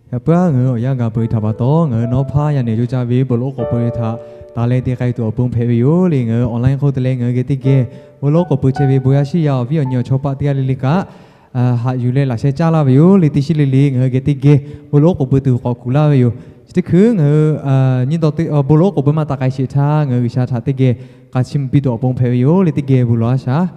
Yaꞈ puiˉ-aˬ, ngaˬ hui awˬ yanˇ gaˬ peuˬ ve htaꞈ pa taw, ngaˬ hui nawˉ hpaˇ yaˇ nehˬ co caˇ ve bon lawˬ oˉ k'oˍ pui ve htaꞈ taˍ leh te k'ai tuˬ awˬ pon hpehꞈ ve yoˬ le. Ngaˬ hui online hk'oˆ te leh ngaˬ hui geh teˇ geh bon lawˬ oˉ k'oˍ pui chehˇ ve bon yaˇ shiˉ yaˇ awˬ viˉ awˬ nyi awˬ chawˇ paˆ teˇ g'aˇ le le kaꞈ haꞈ yuˬ leh laꞈ sheh caˇ laˇ ve yoˬ le. Teˇ shiˉ le le ngaˬ hui geh teˇ geh bon lawˬ oˉ k'oˍ pui tuˬ k'awꞈ kuˬ laˇ ve yoˬ. Chi teˇ hkui ngaˬ hui nyi dawˬ te bon lawˬ oˉ k'oˍ pui maˇ taˍ k'ai sheˍ htaˇ, ngaˬ hui G'uiˬsha htaꞈ teˇ geh k'a chiˇ mvuh piˇ tuˬ awˬ pon hpehꞈ ve yoˬ le. Teˇ geh bon lawˬ-a shaˍ.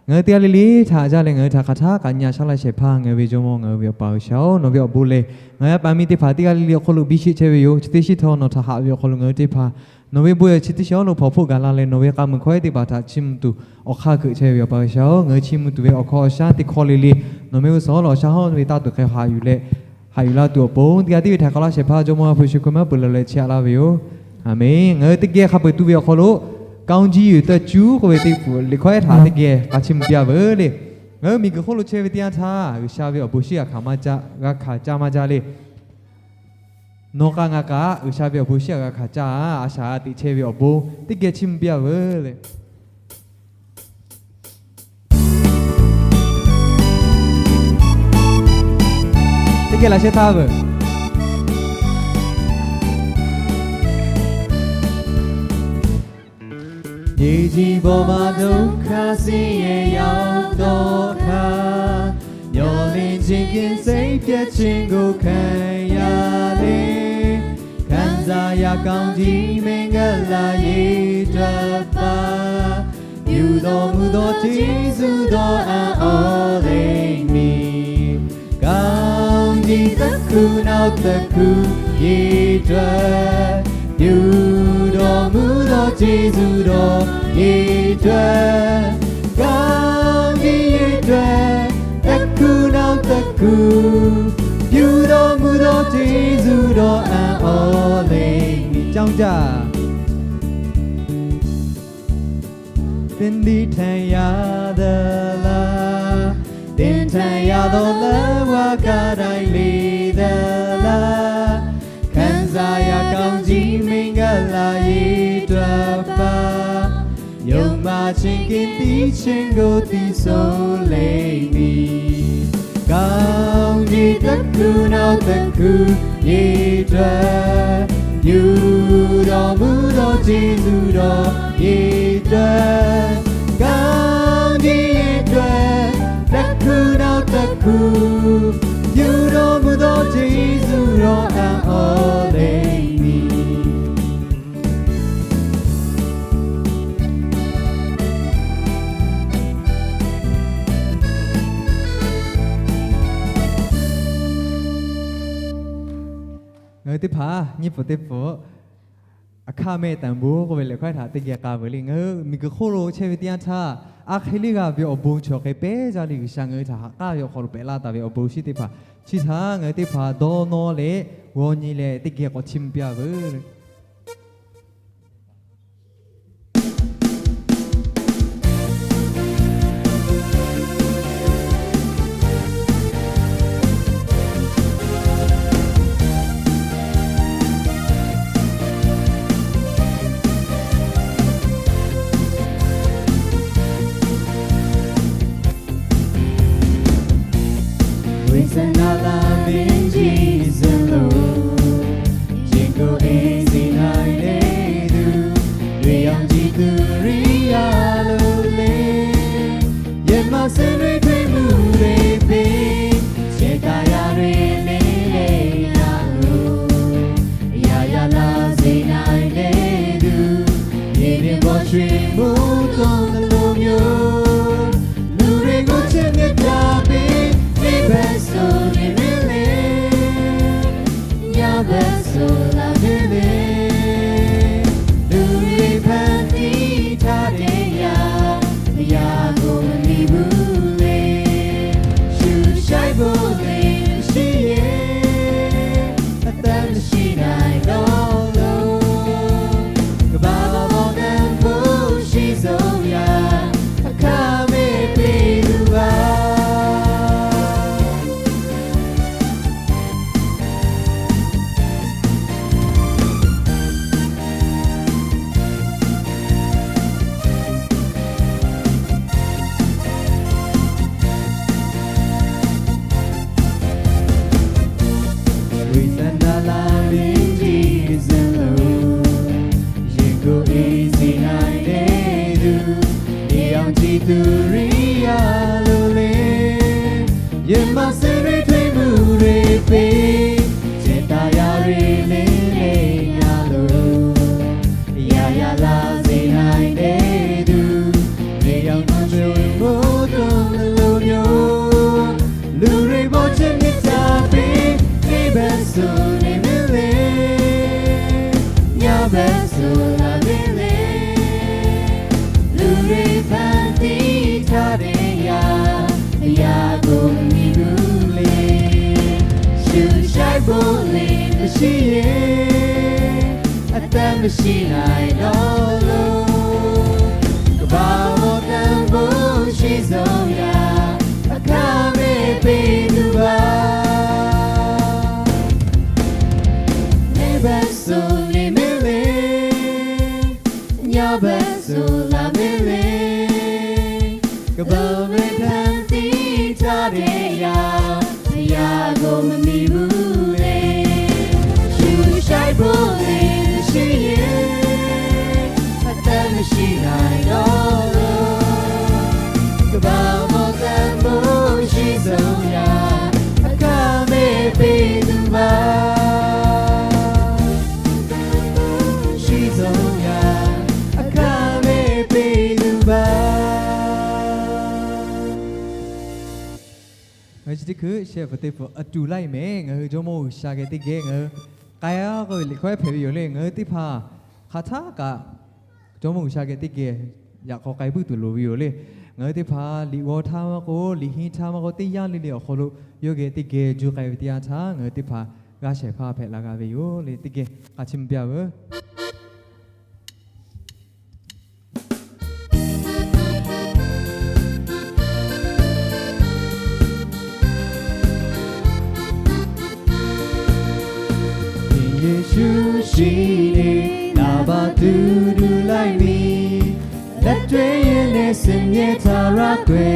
Ngaˬ hui teˇ g'aˇ le le htaꞈ jaˇ leh ngaˬ hui htaꞈ hk'aˬ htaˇ kaꞈ nyi a shaˉ laˇ shehˍ hpaˇ ngaˬ hui ve Jawˇmawˇ, ngaˬ hui ve Awˬ pa G'uiˬsha-oˬ, nawˬ ve awˬ bon lehˬ ngaˬ hui yaˇ paˍ miˇ teˇ hpaˍ teˇ g'aˇ le le awˬ hk'aw lo biˇ sheˆ chehˇ ve yoˬ. Chi teˇ shiˉ htawˇ nawˬ htaꞈ haꞈ ve awˬ hk'aw lo ngaˬ hui teˇ hpaˍ nawˬ ve bon yehˬ chi teˇ shiˉ awˬ lo hpawnˬ hpoˆ gaˬ la leh, nawˬ ve k'a muiˬ hkawˇ ehˉ teˇ hpaˍ htaꞈ chiˇ mvuh tuˬ awˬ hk'aˇ hkeuꞈ chehˇ ve Awˬ pa G'uiˬsha-oˬ, ngaˬ hui chiˇ mvuh tuˬ ve awˬ hkawˇ awˬ shaˉ teˇ hkawˇ le le nawˬ mehˆ g'uˇ suhˍ awˬ hk'aw lo awˬ shaˉ hawˉ ve taˇ tuˬ hk'e haꞈ yuˬ leh haꞈ yuˬ laˇ tuˬ awˬ pon, teˇ g'aˇ tiˉ ve htaꞈ k'awꞈ laˇ shehˍ hpaˇ Jawˇmawˇ Awˬ pa Yeˍsuˆ Hkriꞈ maˇ peuˬ leh leh chiˇ aꞈ laˇ ve yoˬ. Aˬmenˍ. Ngaˬ hui teˇ geh hk'a peu-eˬ tu ve awˬ hk'aw lo ကောင်းကြီး yuˬ tawˇ cuˉ k'oˆ ve teˇ pfuhˍ liꞈ hkawˇ ehˉ htaꞈ teˇ geh k'a chiˇ mvuh piˇ-a veuˬ le. Ngaˬ hui miˬguiˬ hk'oˆ lo chehˇ ve teˇ yanˇ htaˇ, G'uiˬsha ve awˬ bon shiˉ g'a hkanˍ maˇ jaˇ, g'a hkanˍ caˇ maˇ jaˇ le. Nawˬ kaꞈ ngaˬ kaꞈ G'uiˬsha ve awˬ bon shiˉ g'a hkanˍ caˇ-a. A shaꞈ teꞈ chehˇ ve awˬ bon teˇ geh chiˇ mvuh piˇ-a veuˬ le. Teˇ geh laꞈ sheh htaˇ veuˬ. မြေကြီးပေါ်မှာ ဒုက္ခဆင်းရဲရောက်သောအခါ မျှော်လင့်ခြင်းကင်း စိတ်ပျက်ခြင်းကို ခံရလေ။ ခံစားရ ကောင်းကြီးမင်္ဂလာ ရေထွက်ပါ ပြုတော်မူသော ကျေးဇူးတော် အံၤအောလိမ့်မည်။ ကောင်းကြီးတစ်ခု နောက်တစ်ခု ရေထွက် ပြုတော်မူသော ကျေးဇူးတော် ရေထွက် ကောင်းကြီး ရေထွက် တစ်ခု နောက်တစ်ခု ပြုတော်မူသော ကျေးဇူးတော် အံၤအောလိမ့်မည်။ ကြောင်းကြ သင်ဒီးထံရသလား။ သင်ထံရသော လက်ဝါးကတိုင်း လေသလား။ ခံစားရ ကောင်းကြီးမင်္ဂလာ ရေထွက်ပါ။ ယုံမှခြင်း ကင်သီးခြင်းကို သီဆိုလိမ့်မည်။ ကောင်းကြီးတစ်ခု နောက်တစ်ခု ရေထွက် ပြုတော်မူသော ကျေးဇူးတော် ရေထွက် ကောင်းကြီး ရေထွက် တစ်ခု နောက်တစ်ခု ပြုတော်မူသော ကျေးဇူးတော် အံၤအောလိမ့်မည်။ Ngaˬ hui teˇ hpaˍ nyiˇ pfuhˍ teˇ pfuhˍ အခမဲ့တန်ဖိုး k'oˆ ve liꞈ hkawˇ htaꞈ teˇ geh k'a veuˬ le. Ngaˬ hui miˬguiˬ hk'oˆ lo chehˇ ve teˇ yanˇ htaˇ, a hk'e le g'a ve awˬ bon chi awˬ hk'e pehˉ jaˇ le. G'uiˬsha ngaˬ hui htaꞈ ha k'aˉ ve awˬ hk'aw lo pehꞈ laˇ taˍ ve awˬ bon shiˉ teˇ hpaˍ chi htaꞈ ngaˬ hui teˇ hpaˍ dawˇ nawˇ leh g'aw nyi leh teˇ geh k'awꞈ chiˇ mvuh piˇ-a veuˬ. Wisana la benji zelo, jingo e zinai le du, riang ji tu ria lo le, yema se re twe mu re pe, se ta ya re le le ya lo. ယႃႇယႃႇလႃႇ သေၼႆႉလႄႈ လူႇ ယေႇၼိမ်ႇပေႃႇ ၶျွေႇမူး တူင်ႇၼလူင် မဵဝ်း လူႇရေႇ ငူပ်ႉၶျႅၼ်ႉ မဵတ်ႉတႃႇပဵၼ် ၼႂ်းၽႅတ်ႈသူဝ်ႇ ၼႂ်းမႄႈလႄႈ ၺႃးၽႅတ်ႈသူဝ်ႇ လၢတ်ႈၼႄလႄႈ လူႇရေႇ ၽၼ်းတိ ထႃႈတေယႃႇ မႃးယႃႇၵူဝ် မၼ်းလီမူးလႄႈ သူႇသႆႇ ပေႃးလႄႈ သျိ Shu shaiˉ bon le, Hkriꞈ shi yehˬ, a taˇ maˇ shiˍ na e dawˇ lo, ကမ္ဘာပေါ် တန်ဖိုး ရွှေစုံရာ အခမဲ့ ပေးသူပါ. လယ်ဘက်စွန်း နေမင်းလေး ညဘက်စွန်း လာမင်းလေး ကမ္ဘာ့ ဖန်တီးထားတဲ့ အရာ ဘယ်အရာကို မမီဘူးလဲ. ရှုရှိုက်ဖို့ လေမရှိရင် အသက်မရှိနိုင်တော့လို့ ကမ္ဘာပေါ် တန်ဖိုး အရှိဆုံးရာ အခမဲ့ ပေးသူပါ. ရှိဆုံးရာ အခမဲ့ ပေးသူပါ. Ngaˬ hui chi teˇ hkui sheh ve teˇ hpaˍ a tuˬ laiˉ mehˍ. Ngaˬ hui Jawˇmawˇ G'uiˬsha geh teˇ geh ngaˬ hui k'ai-a k'oˆ ve liꞈ hkawehˉ hpehꞈ ve yoˬ le. Ngaˬ hui teˇ hpaˍ hk'aˬ htaˇ kaꞈ Jawˇmawˇ G'uiˬsha geh teˇ geh yaꞈ k'aw k'ai puiˉ tuˬ loˍ ve yoˬ le. Ngaˬ hui teˇ hpaˍ liꞈ g'aw htaˇ maˇ k'o, liꞈ henˇ htaˇ maˇ k'o, teˇ yanˇ le le awˬ hk'aw lo yawˇ geh teˇ geh juˇ k'ai ve teˇ yanˇ htaˇ, ngaˬ hui teˇ hpaˍ g'aˇ shehˍ hpaˇ hpehꞈ la g'a ve yoˬ le. Teˇ geh k'a chiˇ mvuh piˇ-a veuˬ. Yeˍsuˆ shiˍ leh, naˍ baꞈ tuˬ duˬ laiˉ miˬ, leh tuꞈ yehˬ leh suhˍ mehˍ htaꞈ raˇ kwe.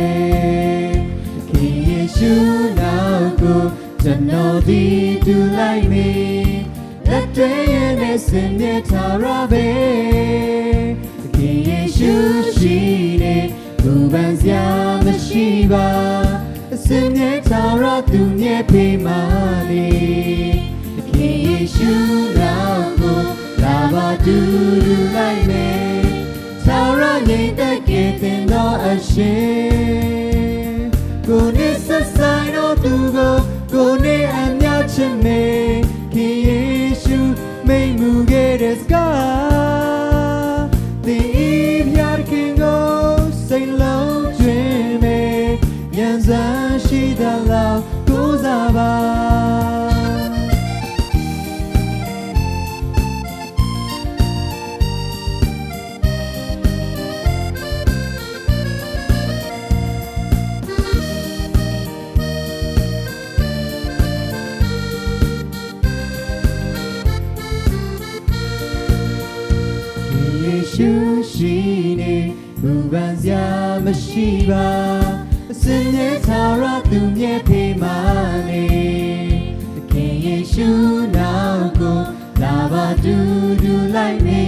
Hk'e Yeˍsuˆ naˍ k'o, ကျွန်တော်သည် duˬ laiˉ miˬ, leh tuꞈ yehˬ leh suhˍ mehˍ htaꞈ raˇ ve. Hk'e Yeˍsuˆ shiˍ leh, ပူပန်စရာ မရှိပါ. Suhˍ mehˍ htaꞈ raˇ tuˬ မျက်ဖြေ maˇ heˆ. Hk'e Yeˍsuˆ naˍ k'o, naˍ baꞈ tuˬ duˬ laiˉ mehˍ, ထာဝရ ငြိမ်သက် ကယ်တင်သော အရှင်။ ကိုယ်နဲ့ စပ်ဆိုင်သောသူကို ကိုယ်နဲ့ အမျှ ချစ်မယ်။ ခင်ယေရှု မိန့်မူခဲ့တဲ့ စကား သင်၏ဘုရားသခင်ကို စိတ်လုံးကျွင်းမယ်။ ဉာဏ်စွမ်းရှိသလောက် ကိုးစားပါ။ ယေရှုရှိနေ ပူပန်စရာမရှိပါ။ စင်မြဲထာဝရသူမြဲဖေးမနေ။ သခင်ယေရှုနောက်ကို လာပါတူတူလိုက်နေ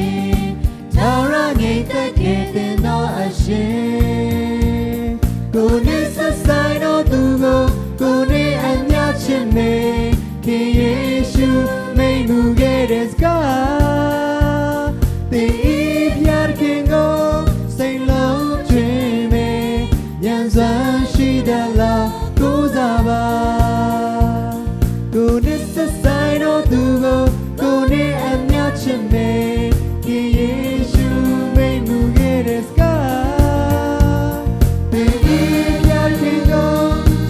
။ ထာဝရငြိမ်သက်ကယ်တင်သောအရှင်။ ကိုယ်နဲ့စပ်ဆိုင်သောသူကို ကိုယ်နဲ့အမျှချစ်နေ။ ခင်ယေရှုမိန့်မူခဲ့တဲ့စကား သင်၏ဘုရားသခင်ကို စိတ်လုံးချင်မယ်။ ဉာဏ်စွမ်းရှိသလောက်ကိုးစားပါ။ ကိုယ်နဲ့စပ်ဆိုင်သောသူကို ကိုယ်နဲ့အမျှချစ်မယ်။ ခင်ယေရှုမိန့်မူခဲ့တဲ့စကား သင်၏ဘုရားသခင်ကို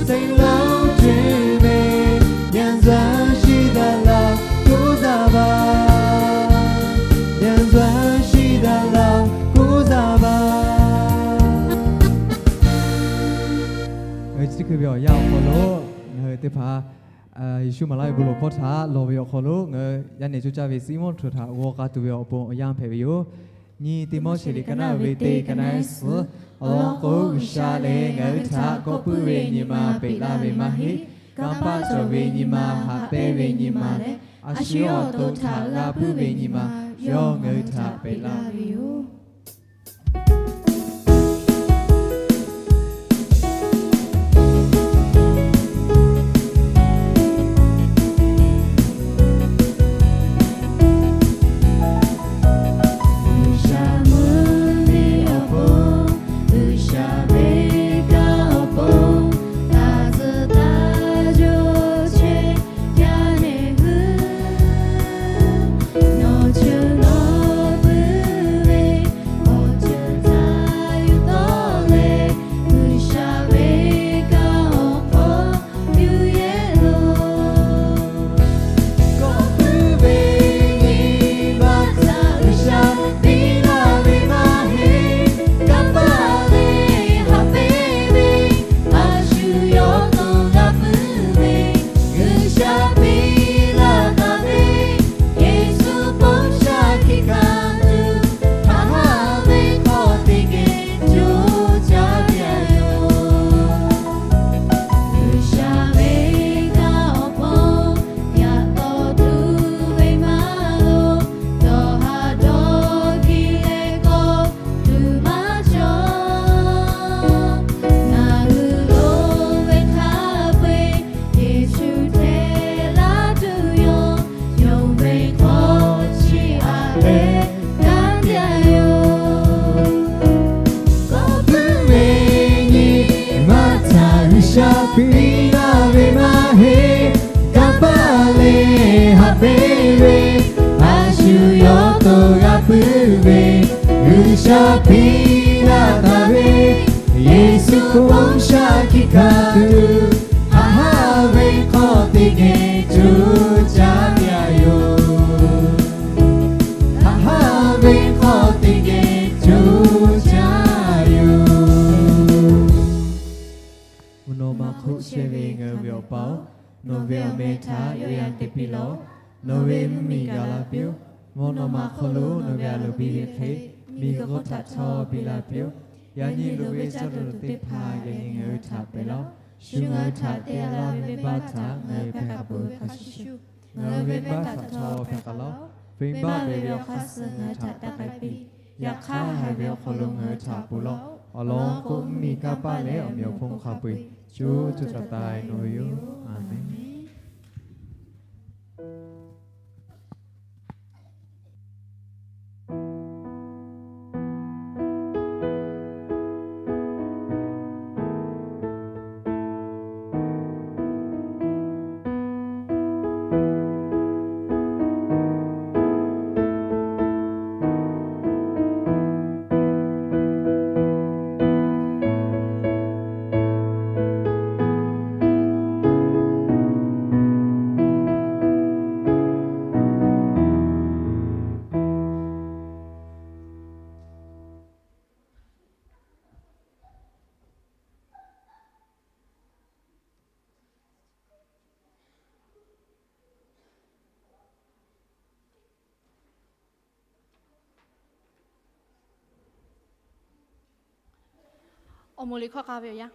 စိတ်လုံးချင်မယ်။ ဉာဏ်စွမ်းရှိသလောက်ကိုးစားပါ။ ဉာဏ်စွမ်းရှိသလောက်ကိုးစားပါ။ ငါတို့ချစ်ခင်ဗျာ ရောက်ပါလို့ ငါတို့တစ်ဖက် ယေရှုမလာဝေဘူးလို့ခေါ်တာ လော်ဝေအခေါ်လို့ ငါယနေ့ကြိုးစားဝေစီမွန်ထွတ်တာ ဝေါ်ကားတူဝေအပေါ် အယံဖဲဝေယော ညီတိမောရှေလီကနႃႇဝေတေကနႃႇသေ အလောင်းကို ဂုၢ်ရှါလႄႈ ငါတို့ထံ ကောပုဝေညီမ ပဵလႃႇဝေမႁေ ကမ်ပၢၵ်ႇၸေႃႇဝေညီမ ဟႃႇပဲဝေညီမ လႄႈ အရွှေအိုးတို့ထံ လၢပူဝေညီမ ရောငါတို့ထံ ပဵလႃႇဝေယဝ်ႉ။ Piˇ laˇ taˍ ve Yeˍsuˆ hk'oˆ shaˉ hkiˆ hkanˍ tuˬ, haꞈ haˉ ve hk'aw teˇ geh co caˇ yaˇ yoˬ. Haꞈ haˉ ve hk'aw teˇ geh co caˇ yoˬ. Mvuhˇ naw ma hk'oˆ chehˇ ve ngaˬ hui ve Awˬ pa-oˬ, nawˬ ve awˬ meh htaꞈ yaˇ yanˇ te piˇ lawˬ. Nawˬ ve mvuhˇ miˬ gaˬ la piˇ-oˆ. Mvuhˇ naw ma hk'oˆ lo nawˬ ve a loˍ piˇ ve hk'e, miˬ guiˬ hk'oˆ htaꞈ htawˇ biˇ la piˇ-oˆ. Yaꞈ nyi loˍ ve caˇ tuˬ teˇ hpaˍ yaꞈ nyi ngaˬ hui htaꞈ pehˬ lawˬ. Shu ngaˬ hui htaꞈ te laˇ ve venˇbaˆ htaꞈ ngaˬ hui hpehˇ hk'a peuˬ hk'a shuˍ shuˍ, ngaˬ hui venˇbaˆ htaꞈ htawˇ hpehˇ k'ai lawˬ. Venˇbaˆ ve awˬ hk'aˇ suh ngaˬ hui htaꞈ taˇ k'ai piˇ. Yaꞈ hk'aˇ, haiˬ ve awˬ hk'aw lo ngaˬ hui htaꞈ pon lawˬ. Awˬ lawn k'o, mvuhˇ miˬ kanˇ paˆ leh awˬ meꞈ awˬ hponˇ hk'a peu-eˬ co co taiˍ taiˍ nawˬ ve yoˬ. Aˍmenˍ. Awˬ moˍ liꞈ hkawˇ k'a ve awˬ yanˇ.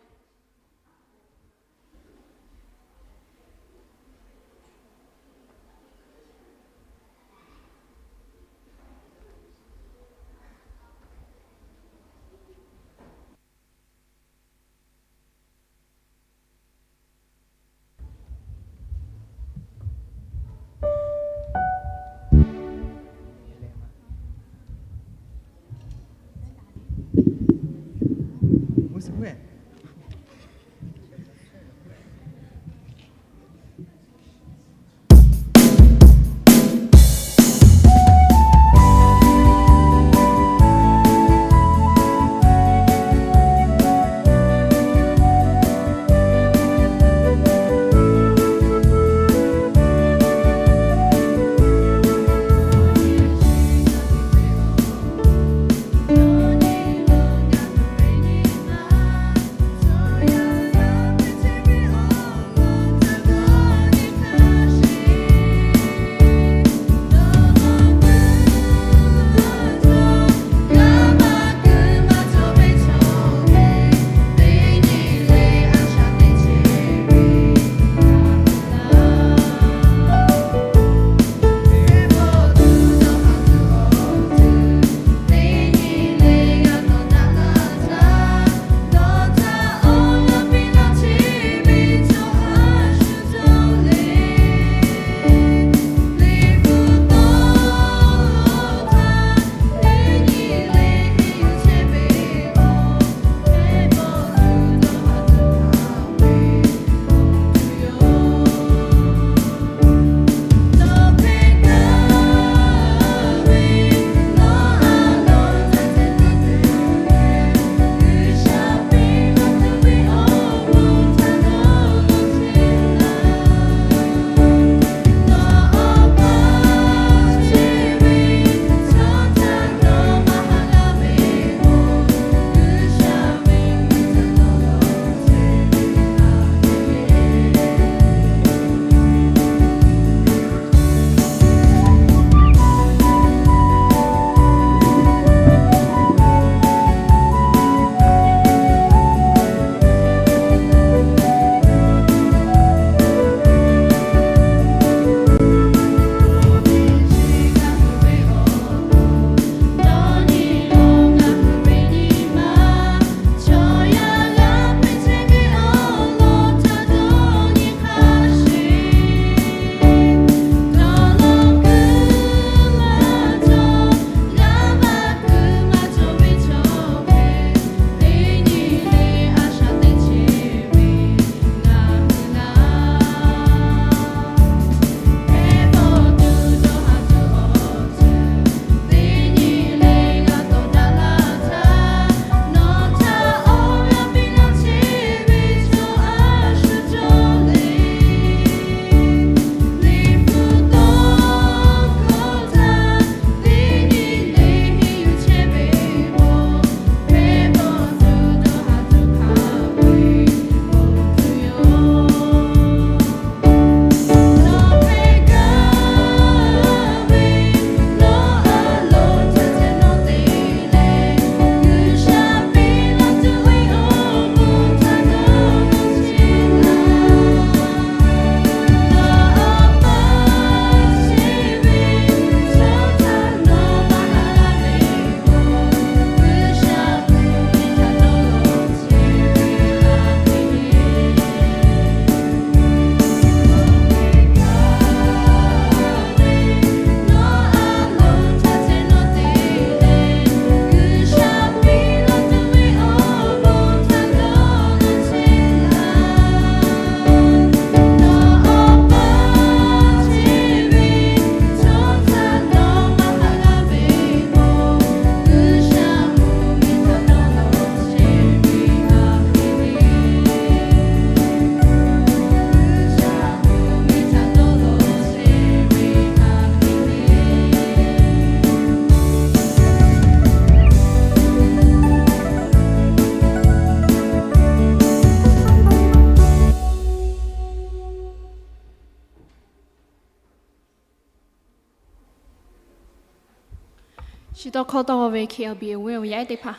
Shi tawˇ hkawˇ tawˇ g'aw ve K L B awˬ viˉ awˬ yaˇ ehˉ teˇ hpaˍ.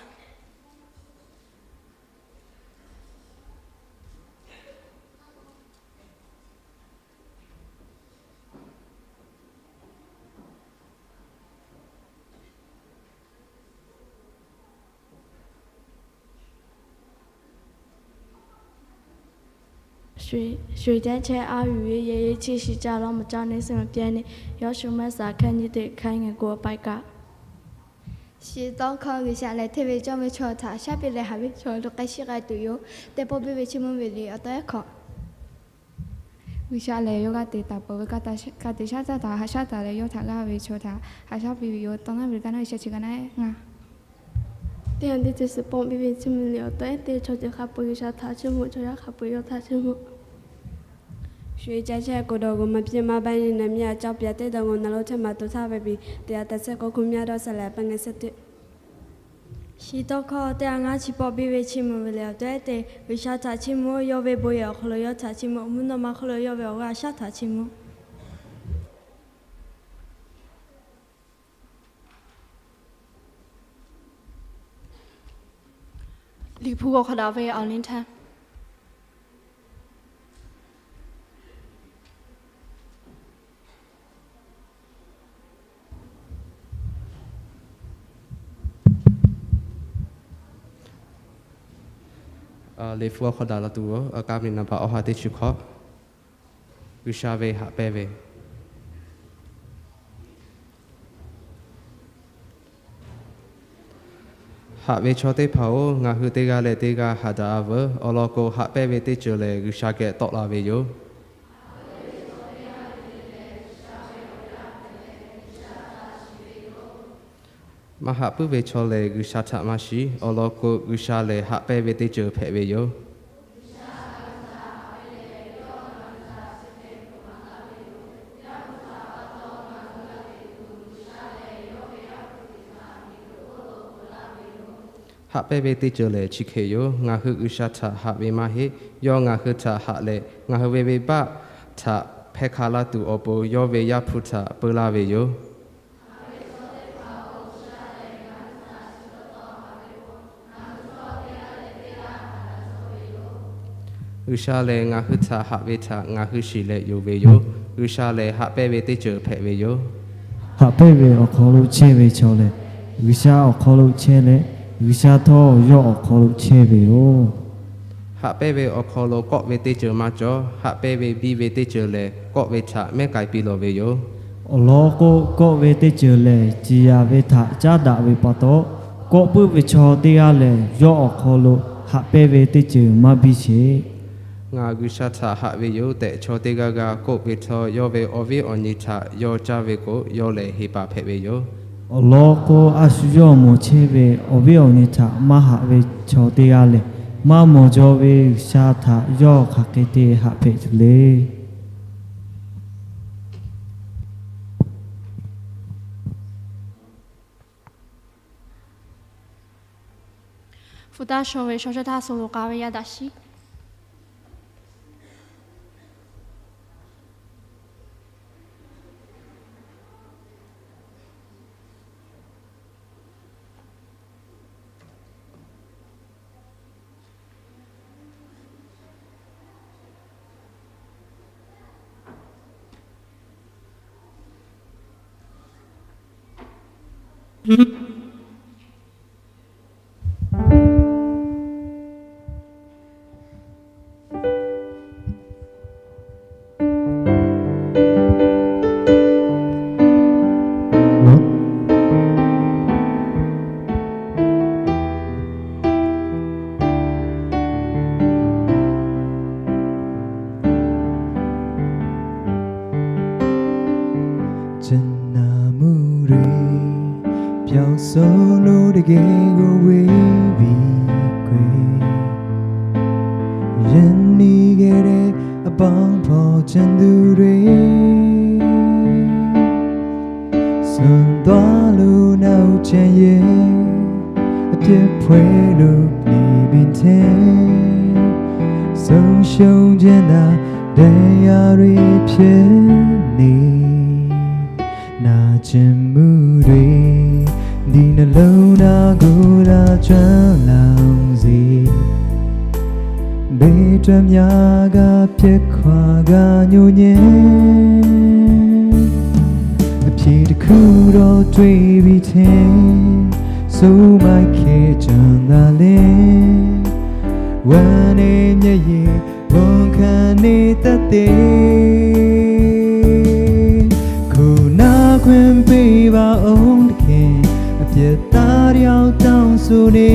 Shu-e caˇ chehˇ a yuˬ ve yehˬ yehˬ chi shiˍ caˇ law maˍ caˇ neˇ suh maˍ piˇ neˇ, yawˇ shu maˇ saˍ hkanˇ nyi teꞈ hkanˇ ngaˬ gu a paiˇ kaꞈ. Shi tawˇ hkawˇ G'uiˬsha lehˬ hteˇ ve cawˇ ve chaw htaꞈ shaˉ piˇ leh haꞈ ve chaw lo k'ai shiˉ k'ai tuˬ yoˬ. Teˇ pawˆ biˇ ve Chiˇ mvuh ve liꞈ awˬ taw ehˉ hkawꞈ. G'uiˬsha lehˬ yawˇ g'aˇ te taˍ peuˬ ve ka te shaˉ caˇ htaꞈ haꞈ shaˉ taˍ leh, yawˇ htaꞈ g'aˇ ve chaw htaꞈ haꞈ shaˉ piˇ ve yoˬ. Tawˇ naˉ ve liꞈ ka naˉ G'uiˬsha chi ka naˉ ngaˇ. Teˇ ha teˇ chi suhˍ pawˆ biˇ ve Chiˇ mvuh liꞈ awˬ taw ehˉ teˇ chaw ceuˬ hk'a peu-eˬ G'uiˬsha htaꞈ chiˇ mvuh, chaw yaˇ hk'a peu-eˬ yawˇ htaꞈ chiˇ mvuh. Shu-e caˇ chehˇ k'o dawˬ g'uˬ maˍ piˇ maˇ baˇ nyi naˍ miˇ a caˇ piˇ a teˇ dawˬ g'uˬ naˍ lo chehˇ maˍ tuˬ htaˇ ve piˇ teˇ ha ta chehˇ k'o hkuˇ miˇ a dawˇ sha leh pa ngeh sehˉ teˇ. Shi tawˇ hkawˇ teˇ ha ngaˇ chi pawˆ biˇ ve Chiˇ mvuh ve liꞈ awˬ taw ehˉ teˇ G'uiˬsha htaꞈ chiˇ mvuh, yawˇ ve bon yehˬ awˬ hk'aw lo yawˇ htaꞈ chiˇ mvuh, mvuhˇ naw ma hk'oˆ lo yawˇ ve awˬ g'aˇ shaˉ htaꞈ chiˇ mvuh. Liꞈ hpu g'aw hk'aw daꞈ ve awˬ liˇ htaˇ, Liꞈ hpu g'aw hk'aw daꞈ la tuˬ, a ka miˬ naˍ baꞈ awˬ ha teˇ chi hkawꞈ, G'uiˬsha ve haꞈ pehnˇ ve. Haꞈ ve chaw teˇ hpaˍ-oˬ, ngaˬ hui teˇ g'aˇ leh teˇ g'aˇ haꞈ daꞈ-a veuˬ. Awˬ lawn k'o, haꞈ pehnˇ ve teˇ ceuˬ lehˬ G'uiˬsha geh tawˆ la ve yoˬ. Maˇ haꞈ puiˉ ve chaw lehˬ, G'uiˬsha htaꞈ maˇ shiˍ. Awˬ lawn k'o, G'uiˬsha lehˬ haꞈ pehnˇ ve teˇ ceuˬ hpehꞈ ve yoˬ. Haꞈ pehnˇ ve teˇ ceuˬ lehˬ chi hk'e yoˬ. Ngaˬ hui G'uiˬsha htaꞈ haꞈ ve maˇ heˆ. Yawˇ ngaˬ hui htaꞈ haꞈ leh, ngaˬ hui ve venˇbaˆ htaꞈ hpehˇ hk'a laˇ tuˬ awˬ pon yawˇ ve Yaˇ hpu htaꞈ peu laˇ ve yoˬ. G'uiˬsha lehˬ ngaˬ hui htaꞈ haꞈ ve htaꞈ ngaˬ hui shiˍ leh yonˍ ve yoˬ. G'uiˬsha lehˬ haꞈ pehnˇ ve teˇ ceuˬ hpehꞈ ve yoˬ. Haꞈ pehnˇ ve awˬ hk'aw lo chehˇ ve chaw lehˬ, G'uiˬsha awˬ hk'aw lo chehˇ leh, G'uiˬsha htawˇ yawˇ awˬ hk'aw lo chehˇ ve yoˬ. Haꞈ pehnˇ ve awˬ hk'aw lo kawˆ ve teˇ ceuˬ maˇ cawˬ. Haꞈ pehnˇ ve biˇ ve teˇ ceuˬ lehˬ, kawˆ ve htaꞈ mehˉ k'ai piˇ lawˬ ve yoˬ. Awˬ lawn k'o, kawˆ ve teˇ ceuˬ lehˬ, ciˍ yanˍ ve htaꞈ caˉ daꞈ ve pa taw, kawˆ puiˉ ve chaw teˇ g'aˇ lehˬ, yawˇ awˬ hk'aw lo haꞈ pehnˇ ve teˇ ceuˬ maˇ biˇ sheˍ. Ngaˬ G'uiˬsha htaꞈ haꞈ ve yoˬ tehꞈ, chaw teˇ g'aˇ g'aˇ kawˆ ve htawˇ, yawˇ ve awˬ viˉ awˬ nyi htaꞈ yawˇ caˇ ve k'o, yawˇ lehˬ heˍ paˍ hpehꞈ ve yoˬ. Awˬ lawn k'o, a shu yawˇ mawˬ chehˇ ve awˬ viˉ awˬ nyi htaꞈ maˇ haꞈ ve chaw teˇ g'aˇ lehˬ, maˇ mawˬ jaw ve G'uiˬsha htaꞈ yawˇ hk'aˬ hk'e te haꞈ hpehꞈ tuˬ le. Hpu taˇ shaw ve shaw shehˇ htaˇ suh lo k'a ve yaˇ daꞈ shiˉ. Ceh naˍ muˇ re, ပျောက်ဆုံးလို့တကယ်ကိုဝေးပြီကွယ်။ ယနေ့ခဲ့တဲ့အပေါင်းဖော်ချင်သူတွေ စွန့်သွားလို့နောက်ကျန်ရဲ့ အပြစ်ဖွယ်လို့နေပင်ထဲ ဆုံးရှုံးခြင်းသာဒဏ်ရာတွေဖြစ်နေ နာကျင်မှုတွေ ဒ တၢင်းမြားက ပျက်ခွါက ညိုညင်း အဖြေတစ်ခုတော့ တွေ့ပြီထင် ဆိုမှ ခဲကျန်တာလဲ ဝမ်းနည်းမျက်ရည် ဝန်ခံနေတတ်သေး ခုနခွင့်ပေးပါဦးသခင် အပြစ်သားတစ်ယောက် တောင်းဆိုနေ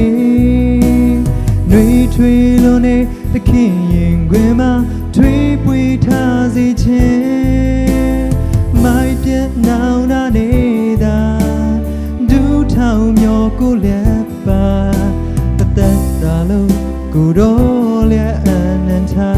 နွေထွေလွန်နေ သခင်ရင်ခွင်မှာ ထွေးပွေ့ထားစေချင် မိုက်ပြတ်နောင်တနေသာ ဒူးထောင်မျော်ကိုလျက်ပါ တသက်တာလုံး ကိုယ်တော်လျက်အနန္တ နာ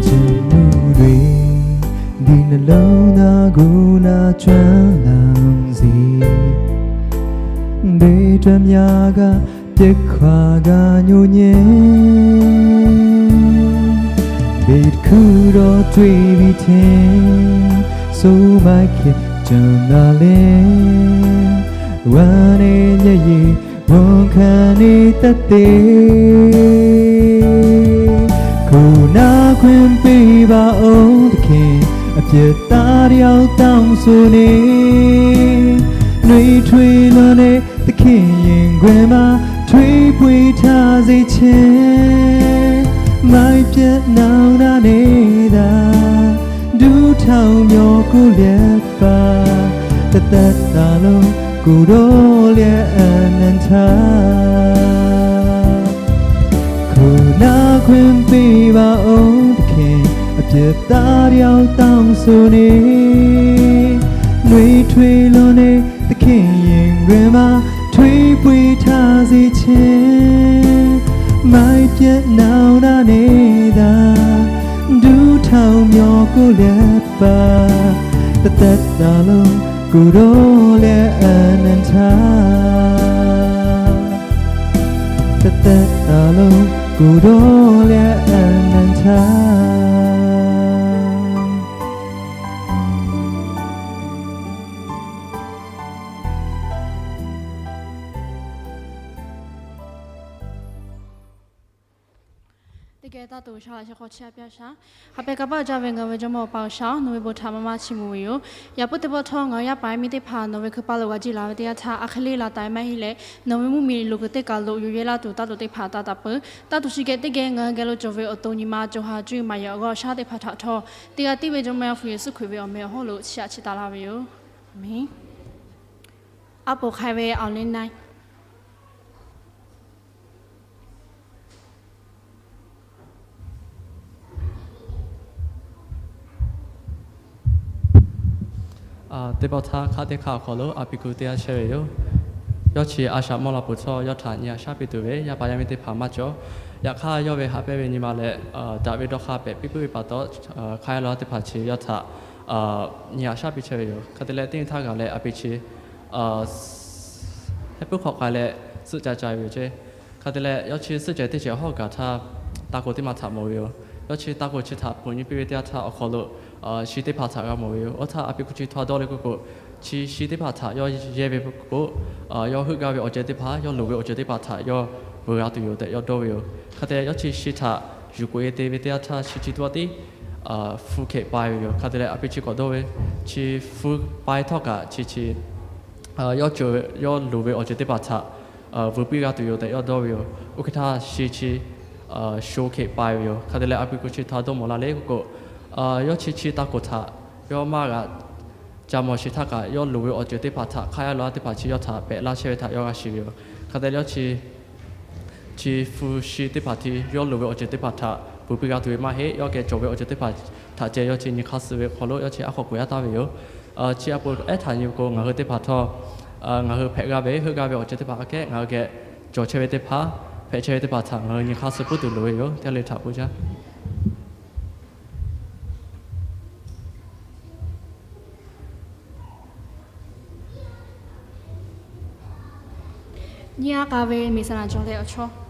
ကျင်မှုတွေ ဒီနှလုံးသားကို နာကျင်လောင်စေ ဘယ်အတွက်များက ပျက်ခွါက ညိုညင်း ဘယ်တစ်ခုတော့ တွေ့ပြီထင် ဆိုမှ ခဲကျန်တာလဲ ဝမ်းနည်းမျက်ရည် ဝန်ခံနေတတ်သေး ခုနခွင့်ပေးပါဦးသခင် အပြစ်သားတစ်ယောက် တောင်းဆိုနေ နွေထွေလွန်နေ သခင်ရင်ခွင်မှာ ထွေးပွေ့ထားစေချင် မိုက်ပြတ်နောင်တနေသာ ဒူးထောင်မျော်ကိုလျက်ပါ တသက်တာလုံး ကိုယ်တော်လျက်အနန္တ ခုနခွင့်ပေးပါဦးသခင် အပြစ်သားတစ်ယောက် တောင်းဆိုနေ နွေထွေလွန်နေ သခင်ရင်ခွင်မှာ ထွေးပွေ့ထားစေချင် မိုက်ပြတ်နောင်တနေသာ ဒူးထောင်မျော်ကိုလျက်ပါ တသက်တာလုံး ကိုယ်တော်လျက်အနန္တ တသက်တာလုံး ကိုယ်တော်လျက်အနန္တ Teˇ geh taˇ to G'uiˬsha laꞈ sheh hk'aw chehˇ a piˇ a shaˍ. Ha pehˇ kaˇ paˆ uiˍ jaˇ ve ngaˬ ve Jawˇmawˇ Awˬ pa G'uiˬsha-oˬ, nawˬ ve bon htaꞈ maˇ maˇ chiˇ mvuh ve yoˬ. Yaꞈ puiˉ teˇ pawˆ htawˇ ngaˬ hui yaˇ paˍ yaˇ miˇ teˇ hpaˍ nawˬ ve hkui paˇ lo g'a jiˇ la ve teˇ yanˇ htaˇ, a hk'e le la taˍ maˇ heˆ leh, nawˬ ve mvuhˇmiˬ lo kuiˬ teˇ kaˬ lo yuˬ yehˇ laˇ tuˬ taˇ to teˇ hpaˍ taˇ taˍ peuˬ. Taˇ to shiˍ geh teˇ geh ngaˬ hui geh lo cawˬ ve awˬ to nyi ma cawˬ ha cuˇ maˍ yaꞈ g'awˇ shaˉ teˇ hpaˍ htaꞈ htawˇ, teˇ g'aˇ tiˉ ve Jawˇmawˇ Yaˇ hpu Yeˍsuˆ Hkriꞈ ve awˬ meh awˬ hawˉ lo chiˇ aꞈ chiˇ taˍ laˇ ve yoˬ. Aˉ poꞈ hk'ai ve awˬ le na Teˇ pawˆ htaˇ hk'aˆ teˇ hk'aˆ awˬ hk'aw lo a pi ku teˇ g'aˇ chehˇ ve yoˬ. Yawˇ chi a shaꞈ mawˇ la peuˬ htawˇ, yawˇ htaꞈ nyi aꞈ shaˉ piˇ tuˬ ve yaˇ paˍ yaˇ miˇ teˇ hpaˍ maˇ cawˬ. Yaꞈ hk'aˇ, yawˇ ve haꞈ pehnˇ ve nyi ma leh daꞈ ve dawˇ hk'aˇ pehꞈ piˇ puiˉ ve pa taw, hk'aˇ yaˇ la teˇ hpaˍ chi yawˇ htaꞈ nyi aꞈ shaˉ piˇ chehˇ ve yoˬ. Hk'a te leh, teˇ nyi htaˇ gaˬ leh a pi chi heh puiˉ hk'awꞈ k'ai leh suhˆ ca ca ve yoˬ ceˇ. Hk'a te leh, yawˇ chi suhˆ ceh teˇ ceh hawˉ gaˬ htaˇ, taˇ k'oˍ teˇ maˇ htaꞈ mawˬ ve yoˬ. Yawˇ chi taˇ k'oˍ chi htaꞈ ponˬ nyi piˇ ve teˇ yanˇ htaˇ awˬ hk'aw lo shi teˇ hpaˍ htaꞈ g'a mawˬ ve yoˬ. Oˇ htaˇ a pi ku chi htaꞈ dawˇ le k'oˆ k'o, chi shi teˇ hpaˍ htaꞈ yawˇ yehˇ ve k'o, yawˇ heuˆ gaˇ ve awˬ ceuˬ teˇ hpaˍ, yawˇ loˍ ve awˬ ceuˬ teˇ hpaˍ htaꞈ yawˇ veuꞈ g'a tuˬ yoˬ tehꞈ yawˇ dawˇ ve yoˬ. Hk'a te leh, yawˇ chi shi htaꞈ yuˬ k'oꞈ e te ve teˇ yanˇ htaˇ, shi chi tuˬ a tiˉ hpu hkehꞈ pai ve yoˬ. Hk'a te leh, a pi chi k'awꞈ dawˇ ve, chi hpu pai htawˇ kaꞈ chi chi yawˇ ceuˬ, yawˇ loˍ ve awˬ ceuˬ teˇ hpaˍ htaꞈ vuiˬ piˇ g'a tuˬ yoˬ tehꞈ yawˇ dawˇ ve yoˬ. Oˇ hk'e htaˇ, shi chi sho hkehꞈ pai ve yoˬ. Hk'a te leh, a pi ku chi htaꞈ dawˇ mawˬ la le k'oˆ k'o, yawˇ chi chi taˇ k'oˍ htaꞈ yawˇ maˇ g'a ca mawˬ sheˍ htaˇ kaꞈ, yawˇ loˍ ve awˬ ceuˬ teˇ hpaˍ htaꞈ hk'aˇ yaˇ la teˇ hpaˍ chi yawˇ htaꞈ pehꞈ laˇ chehˇ ve htaꞈ yawˇ g'a shiˍ ve yoˬ. Hk'a te leh, yawˇ chi chi hpu shi teˇ hpaˍ htaꞈ yawˇ loˍ ve awˬ ceuˬ teˇ hpaˍ htaꞈ vuiˬ piˇ g'a tuˬ ve maˇ heˆ. Yawˇ geh cawˬ ve awˬ ceuˬ teˇ hpaˍ htaꞈ ceh yawˇ chi nyi hk'aˇ suh ve awˬ hk'aw lo yawˇ chi aˉ hk'aw k'oˍ yaˇ taˍ ve yoˬ. Chi a pu ehˉ htaꞈ nyi k'o, ngaˬ hui teˇ hpaˍ htawˇ ngaˬ hui hpehꞈ g'a ve, heuˆ g'a ve awˬ ceuˬ teˇ hpaˍ aꞈ kehˉ ngaˬ hui geh cawˬ chehˇ ve teˇ hpaˍ, hpehꞈ chehˇ ve teˇ hpaˍ htaꞈ ngaˬ hui nyi hk'aˇ suh puiˉ tuˬ loˍ ve yoˬ. Teˇ g'aˇ le htaꞈ k'oˆ jaˇ. Nyi a k'a ve မင်္ဂလာ cawˬ leh awˬ chawˇ.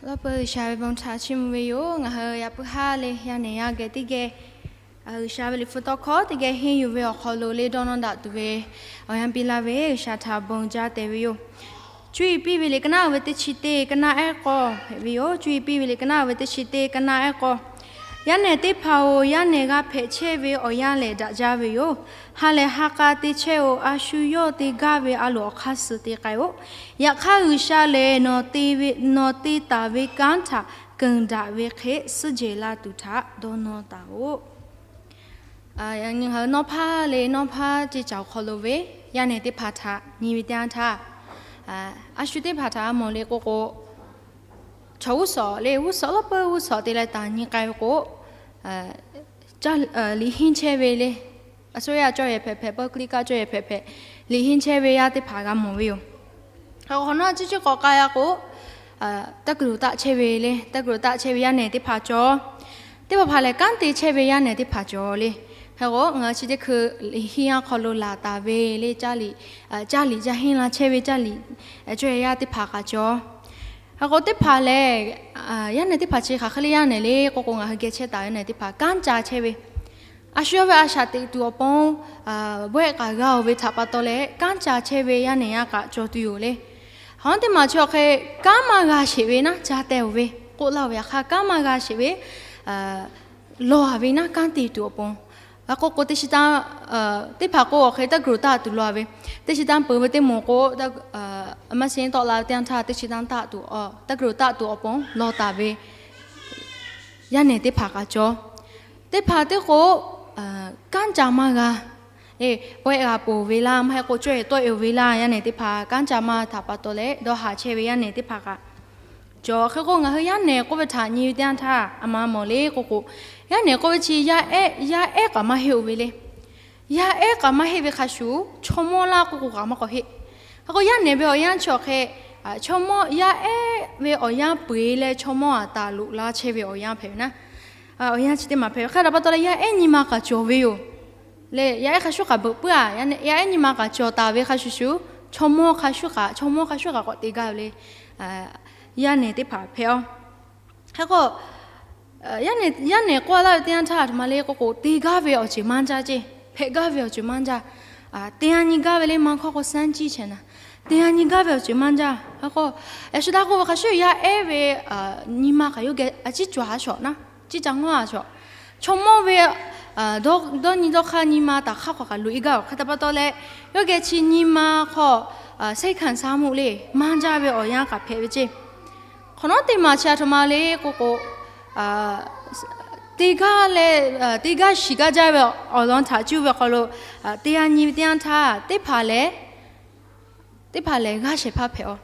Awˬ lawn peuˬ G'uiˬsha ve bon htaꞈ chiˇ mvuh ve yoˬ. Ngaˬ hui yaꞈ puiˉ haˉ le yaˇ nehˬ yaˇ geh teˇ geh G'uiˬsha ve liꞈ hpu tawˇ hkawˇ teˇ geh henˇ yuˬ ve awˬ hk'aw lo le dawˇ nawˇ daꞈ tuˬ ve awˬ yanˇ piˇ laˇ ve G'uiˬsha htaꞈ bon jaˇ tehꞈ ve yoˬ. Cuˇ yiˍ piˇ ve liꞈ ka naˆ uiˍ ve teˇ chi teˇ ka naˆ ehˉ k'awˇ hpehꞈ ve yoˬ. Cuˇ yiˍ piˇ ve liꞈ ka naˆ uiˍ ve teˇ chi teˇ ka naˆ ehˉ k'awˇ. Yaˇ nehˬ teˇ hpaˍ-oˬ, yaˇ nehˬ g'a hpehꞈ chehˇ ve awˬ yanˇ lehˬ daꞈ jaˇ ve yoˬ. Ha lehˬ ha k'a te chehˇ-oˬ. A shu yawˇ te gaˇ ve a loˍ awˬ hk'aˇ suh te k'ai-oˬ. Yaꞈ hk'aˇ G'uiˬsha lehˬ, nawˬ te taˍ ve kanˉ htaꞈ keunˍ daꞈ ve hk'e suhˉ jehˬ la tuˬ htaꞈ dawˇ nawˇ taˍ-oꞈ. Nawˇ hpaˇ le nawˇ hpaˇ ceˇ caˬ awˬ hk'aw lo ve yaˇ nehˬ teˇ hpaˍ htaꞈ nyi ve teˇ yanˇ htaˇ, a shu teˇ hpaˍ htaꞈ a mawˬ le k'o k'o, chaw g'uˇ suhˍ le g'uˇ suhˍ lawˇ peuˬ g'uˇ suhˍ te leh taˍ nyi k'ai ve k'o, liꞈ henˇ chehˇ ve le, a shu yaˇ cawˇ yehˬ hpehꞈ hpehꞈ, ပုဂ္ဂလိက cawˇ yehˬ hpehꞈ hpehꞈ, liꞈ henˇ chehˇ ve yaˇ teˇ hpaˍ g'a mawˬ ve yoˬ. Hk'e k'o hk'awꞈ nawˉ ciˉ ciˉ k'awꞈ k'ai-a k'o, တက္ကသိုလ် taˆ chehˇ ve le, တက္ကသိုလ် taˆ chehˇ ve yaˇ nehˬ teˇ hpaˍ cawˬ. Teˇ hpaˍ hpaˍ lehˬ kanˉ te chehˇ ve yaˇ nehˬ teˇ hpaˍ cawˬ le. Hk'e k'o ngaˬ hui chi teˇ hkui liꞈ henˇ awˬ hk'aw lo laˬ taˍ ve le, caˇ liꞈ caˇ henˇ la chehˇ ve caˇ liꞈ cawˇ yehˬ yaˇ teˇ hpaˍ kaꞈ cawˬ. Hk'e k'o teˇ hpaˍ lehˬ, yaˇ nehˬ teˇ hpaˍ chi hk'aˬ hk'e le yaˇ nehˬ le k'o k'o, ngaˬ hui geh chehˇ taˍ ve yaˇ nehˬ teˇ hpaˍ kanˉ ca chehˇ ve, a shu yawˇ ve a shaꞈ teꞈ tuˬ awˬ pon bawehˆ kaꞈ g'a-oˬ ve htaꞈ pa taw leh kanˉ ca chehˇ ve yaˇ nehˬ yaˇ kaꞈ cawˬ tuˬ yoˬ le. Hk'awꞈ nawˉ teˇ maˬ chi awˬ hk'e kanˉ maˇ g'a sheˍ ve naˉ ca teh-oˬ ve k'oˆ laˇ-oˬ ve. Yaꞈ hk'aˇ kanˉ maˇ g'a sheˍ ve lawˬ-a ve naˉ kanˉ te tuˬ awˬ pon, a k'oˆ k'o teˇ chi tanˇ, teˇ hpaˍ k'o awˬ hk'e ตำรวจ taˆ tuˬ lawˬ-a ve, teˇ chi tanˇ peuˬ ve teˇ moˍ k'o, a maˇ sheˍ tawˆ la ve teˇ yanˇ htaˇ teˇ chi tanˇ taˆ tuˬ, ตำรวจ taˆ tuˬ awˬ pon lawˬ taˍ ve yaˇ nehˬ teˇ hpaˍ kaꞈ cawˬ. Teˇ hpaˍ teˇ k'o kanˉ ca maˇ g'a, bawehˆ g'a ponˬ ve laˇ, maˇ heˆ k'o cawˇ yehˬ tawˆ-e-oˬ ve laˇ, yaˇ nehˬ teˇ hpaˍ kanˉ ca maˇ htaꞈ pa taw leh dawˇ haˍ chehˇ ve yaˇ nehˬ teˇ hpaˍ kaꞈ cawˬ. Hk'e k'o ngaˬ hui yaˇ nehˬ k'oˆ ve htaꞈ nyi ve teˇ yanˇ htaˇ a ma mawˬ le k'o k'o, yaˇ nehˬ k'oˆ ve chi yaˇ ehˉ, yaˇ ehˉ kaꞈ maˇ heˆ-oˬ ve le. Yaˇ ehˉ kaꞈ maˇ heˆ ve hk'a shuˍ, chaw mawˇ laˇ k'oˆ k'o kaꞈ maˇ k'awꞈ heˆ. Hk'e k'o yaˇ nehˬ ve awˬ yanˇ chi awˬ hk'e, chaw mawˇ yaˇ ehˉ ve awˬ yanˇ peu-eˬ leh chaw mawˇ aꞈ taˍ loꞈ laˇ chehˇ ve awˬ yanˇ hpehꞈ ve naˉ, awˬ yanˇ chi teˇ maˬ hpehꞈ ve hk'e htaꞈ pa taw leh yaˇ ehˉ nyi ma kaꞈ cawˬ ve yoˬ. Le yaˇ ehˉ hk'a shuˉ kaꞈ beuꞈ puiˉ-a, yaˇ ehˉ nyi ma kaꞈ cawˬ taˍ ve hk'a shuˍ shuˍ, chaw mawˇ hk'a shuˉ kaꞈ, chaw mawˇ hk'a shuˉ kaꞈ k'awꞈ te gaˇ ve le. Yaˇ nehˬ teˇ hpaˍ hpehꞈ-aˬ. Hk'e k'o yaˇ nehˬ k'oˆ laˇ ve teˇ yanˇ htaˇ a htoꞈ ma le k'o k'o, te gaˇ ve awˬ ceuˬ maˇ jaˇ ceˇ, hpehꞈ gaˇ ve awˬ ceuˬ maˇ jaˇ. Te a nyi gaˇ ve le maˇ hkawˇ k'o စမ်းကြည့်ချင်တာ, te a nyi gaˇ ve awˬ ceuˬ maˇ jaˇ. Hk'e k'o, yaꞈ shu daˇ k'oˆ ve hk'a shuˉ yaˇ ehˉ ve nyi ma kaꞈ yawˇ geh a ciˉ cawˬ-a shawˍ naˉ, ciˉ ca ngawˇ-a shawˍ. Chaw mawˇ ve dawˇ nyi dawˇ hk'aˇ nyi ma taˍ hk'aˇ hk'awꞈ kaꞈ loꞈ-e gaˇ-oˬ hk'e htaꞈ pa taw leh, yawˇ geh chi nyi ma hk'aw စိတ်ခံစားမှု le maˇ jaˇ ve awˬ yanˇ kaꞈ hpehꞈ ve ceˇ. Hk'awꞈ nawˉ teˇ maˬ chi a htoꞈ ma le k'o k'o, teˇ g'aˇ leh teˇ g'aˇ shiˍ gaˇ jaˇ ve awˬ lawn htaꞈ cuˇ ve awˬ hk'aw lo, teˇ g'aˇ nyi ve teˇ yanˇ htaˇ teˇ hpaˍ lehˬ, teˇ hpaˍ lehˬ g'aˇ shehˍ hpaˇ hpehꞈ-aˬ.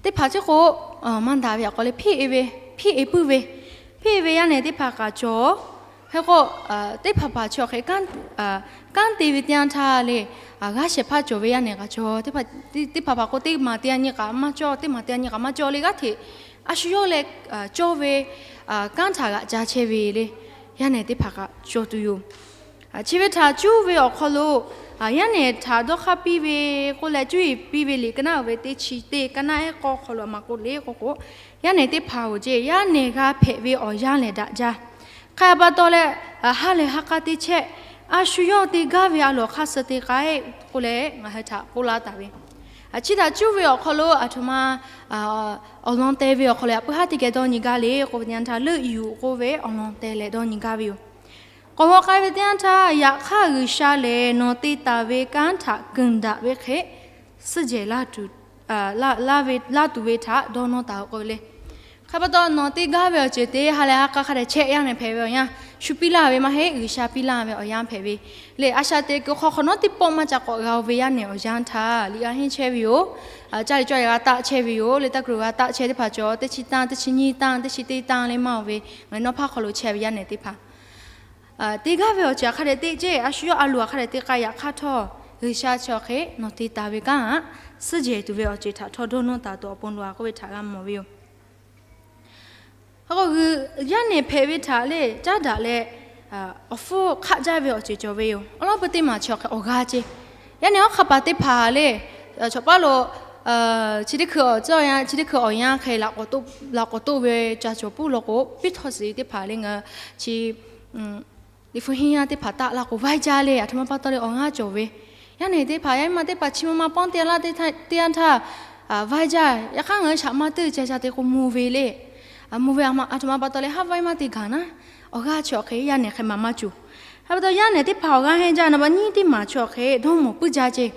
Teˇ hpaˍ chi k'o, maˇ daꞈ ve awˬ hk'aw leh hpiˇ-e ve, hpiˇ-e puiˉ ve, hpiˇ-e ve yaˇ nehˬ teˇ hpaˍ kaꞈ cawˬ. Hk'e k'o, teˇ hpaˍ hpaˍ chi awˬ hk'e kanˉ te ve teˇ yanˇ htaˇ le, g'aˇ shehˍ hpaˇ cawˬ ve yaˇ nehˬ kaꞈ cawˬ. Teˇ hpaˍ hpaˍ k'o teˇ maˬ te a nyi kaꞈ maˇ cawˇ, teˇ maˬ te a nyi kaꞈ maˇ cawˇ le g'aˇ hteꞈ a shu yawˇ leh cawˇ ve kanˉ htaꞈ g'aꞈ ca chehˇ ve le, yaˇ nehˬ teˇ hpaˍ kaꞈ cawˬ tuˬ yoˬ. Chi ve htaꞈ cuˇ ve awˬ hk'aw lo, yaˇ nehˬ htaꞈ dawˇ hk'aˇ piˇ ve k'oˆ leh cuˇ yiˍ piˇ ve liꞈ ka naˆ uiˍ ve teˇ chi teˇ ka naˆ ehˉ k'awˇ hk'aw lo a ma k'oˆ le k'o k'o, yaˇ nehˬ teˇ hpaˍ-oˬ ceˇ, yaˇ nehˬ g'a hpehꞈ ve awˬ yanˇ lehˬ daꞈ jaˇ. Hk'e a pa taw leh, ha lehˬ ha k'a te chehˇ, a shu yawˇ te gaˇ ve a loˍ hk'aˇ suh te k'ai k'oˆ leh ngaˬ hui htaꞈ k'oˆ laˇ taˍ ve, chi htaꞈ cuˇ ve awˬ hk'aw lo a htoꞈ ma awˬ lawn te ve awˬ hk'aw lo yaꞈ puiˉ haˉ teˇ geh dawˇ nyi gaˇ le k'oˆ ve teˇ yanˇ htaˇ, leuˆ yuˬ k'oˆ ve awˬ lawn te leh dawˇ nyi gaˇ ve yoˬ. K'awꞈ g'aw k'ai ve teˇ yanˇ htaˇ, yaꞈ hk'aˇ G'uiˬsha lehˬ nawˬ te taˍ ve kanˉ htaꞈ keunˍ daꞈ ve hk'e suhˉ jehˬ laˇ tuˬ ve htaꞈ dawˇ nawˇ taˍ-oꞈ k'oˆ ve le. Hk'e pa taw nawˬ te gaˇ ve awˬ ceuˬ te ha lehˬ ha k'a hk'a dehꞈ chehˇ yaˇ nehˬ hpehꞈ ve awˬ yanˇ, shu piˇ laˇ ve maˇ heˆ, G'uiˬsha piˇ laˇ ve awˬ yanˇ hpehꞈ ve le. A shaꞈ teꞈ kuiˬ hk'aw hk'awꞈ nawˉ teˇ pawˆ maˇ ca k'awꞈ g'a-o ve yaˇ nehˬ awˬ yanˇ htaˇ, liꞈ g'a henˇ chehˇ ve yoˬ. Caˇ liꞈ cawˇ yehˬ g'a taˆ chehˇ ve yoˬ le, taˇ kuˬ g'a taˆ chehˇ teˇ hpaˍ cawˬ, teˇ chi tanˇ, teˇ chi nyiˇ tanˇ, teˇ chi teˇ tanˇ le maˇ-oˬ ve, ngaˬ nawˉ hpaˇ hk'aw lo chehˇ ve yaˇ nehˬ teˇ hpaˍ te gaˇ ve awˬ ceuˬ hk'a dehꞈ te ceˇ, a shu yawˇ a loˍ hk'a dehꞈ te k'a yaꞈ hk'aˇ htawˇ, G'uiˬsha chi awˬ hk'e nawˬ te taˍ ve kanˉ-aꞈ suhˉ jehˬ tuˬ ve awˬ ceuˬ htaꞈ htawˇ dawˇ nawˇ taˍ tuˬ awˬ pon lo-a k'oˆ ve htaꞈ g'a mawˬ ve yoˬ. Hk'e k'o, yaˇ nehˬ hpehꞈ ve htaꞈ le caˉ daꞈ leh, awˬ hpfuhˇ hk'aˆ jaˇ ve awˬ ceuˬ cawˬ ve yoˬ. Awˬ lawn peu teˇ maˬ chi awˬ hk'e awˬ g'aˇ ceˇ. Yaˇ nehˬ awˬ hk'a paˍ teˇ hpaˍ le, chaw paˉ lo chi teˇ hkui awˬ yanˇ, chi teˇ hkui awˬ yanˇ hk'e laꞈ k'awꞈ toˆ ve ca cawˬ puiˉ law k'o, piˇ htawˇ suhˍ teˇ hpaˍ le ngaˬ chi Liꞈ hpu henˇ yaˇ teˇ hpaˍ taˆ la k'o vaiˇ jaˇ le. Aˬ htoꞈ ma pa taw le awˬ g'aˇ cawˬ ve, yaˇ nehˬ teˇ hpaˍ yaˇ miˇ ma teˇ hpaˍ chi ma ma pawˇ te laˇ teˇ yanˇ htaˇ, vaiˇ jaˇ. Yaꞈ hk'aˇ ngaˬ hui shaꞈ ma teˇ ceh ca te k'o mvuh ve le. Mvuh ve aˬ htoꞈ ma pa taw le haˉ vaiˇ maˇ te gaˬ naˉ, awˬ g'aˇ chi awˬ hk'e yaˇ nehˬ hk'e maˍ maˇ cawˬ. Hk'e pa taw yaˇ nehˬ teˇ hpaˍ awˬ g'aˇ hehnˇ jaˇ na, ba nyiˇ teˇ maˬ chi awˬ hk'e dawˇ mawˬ puiˉ jaˇ ceˇ.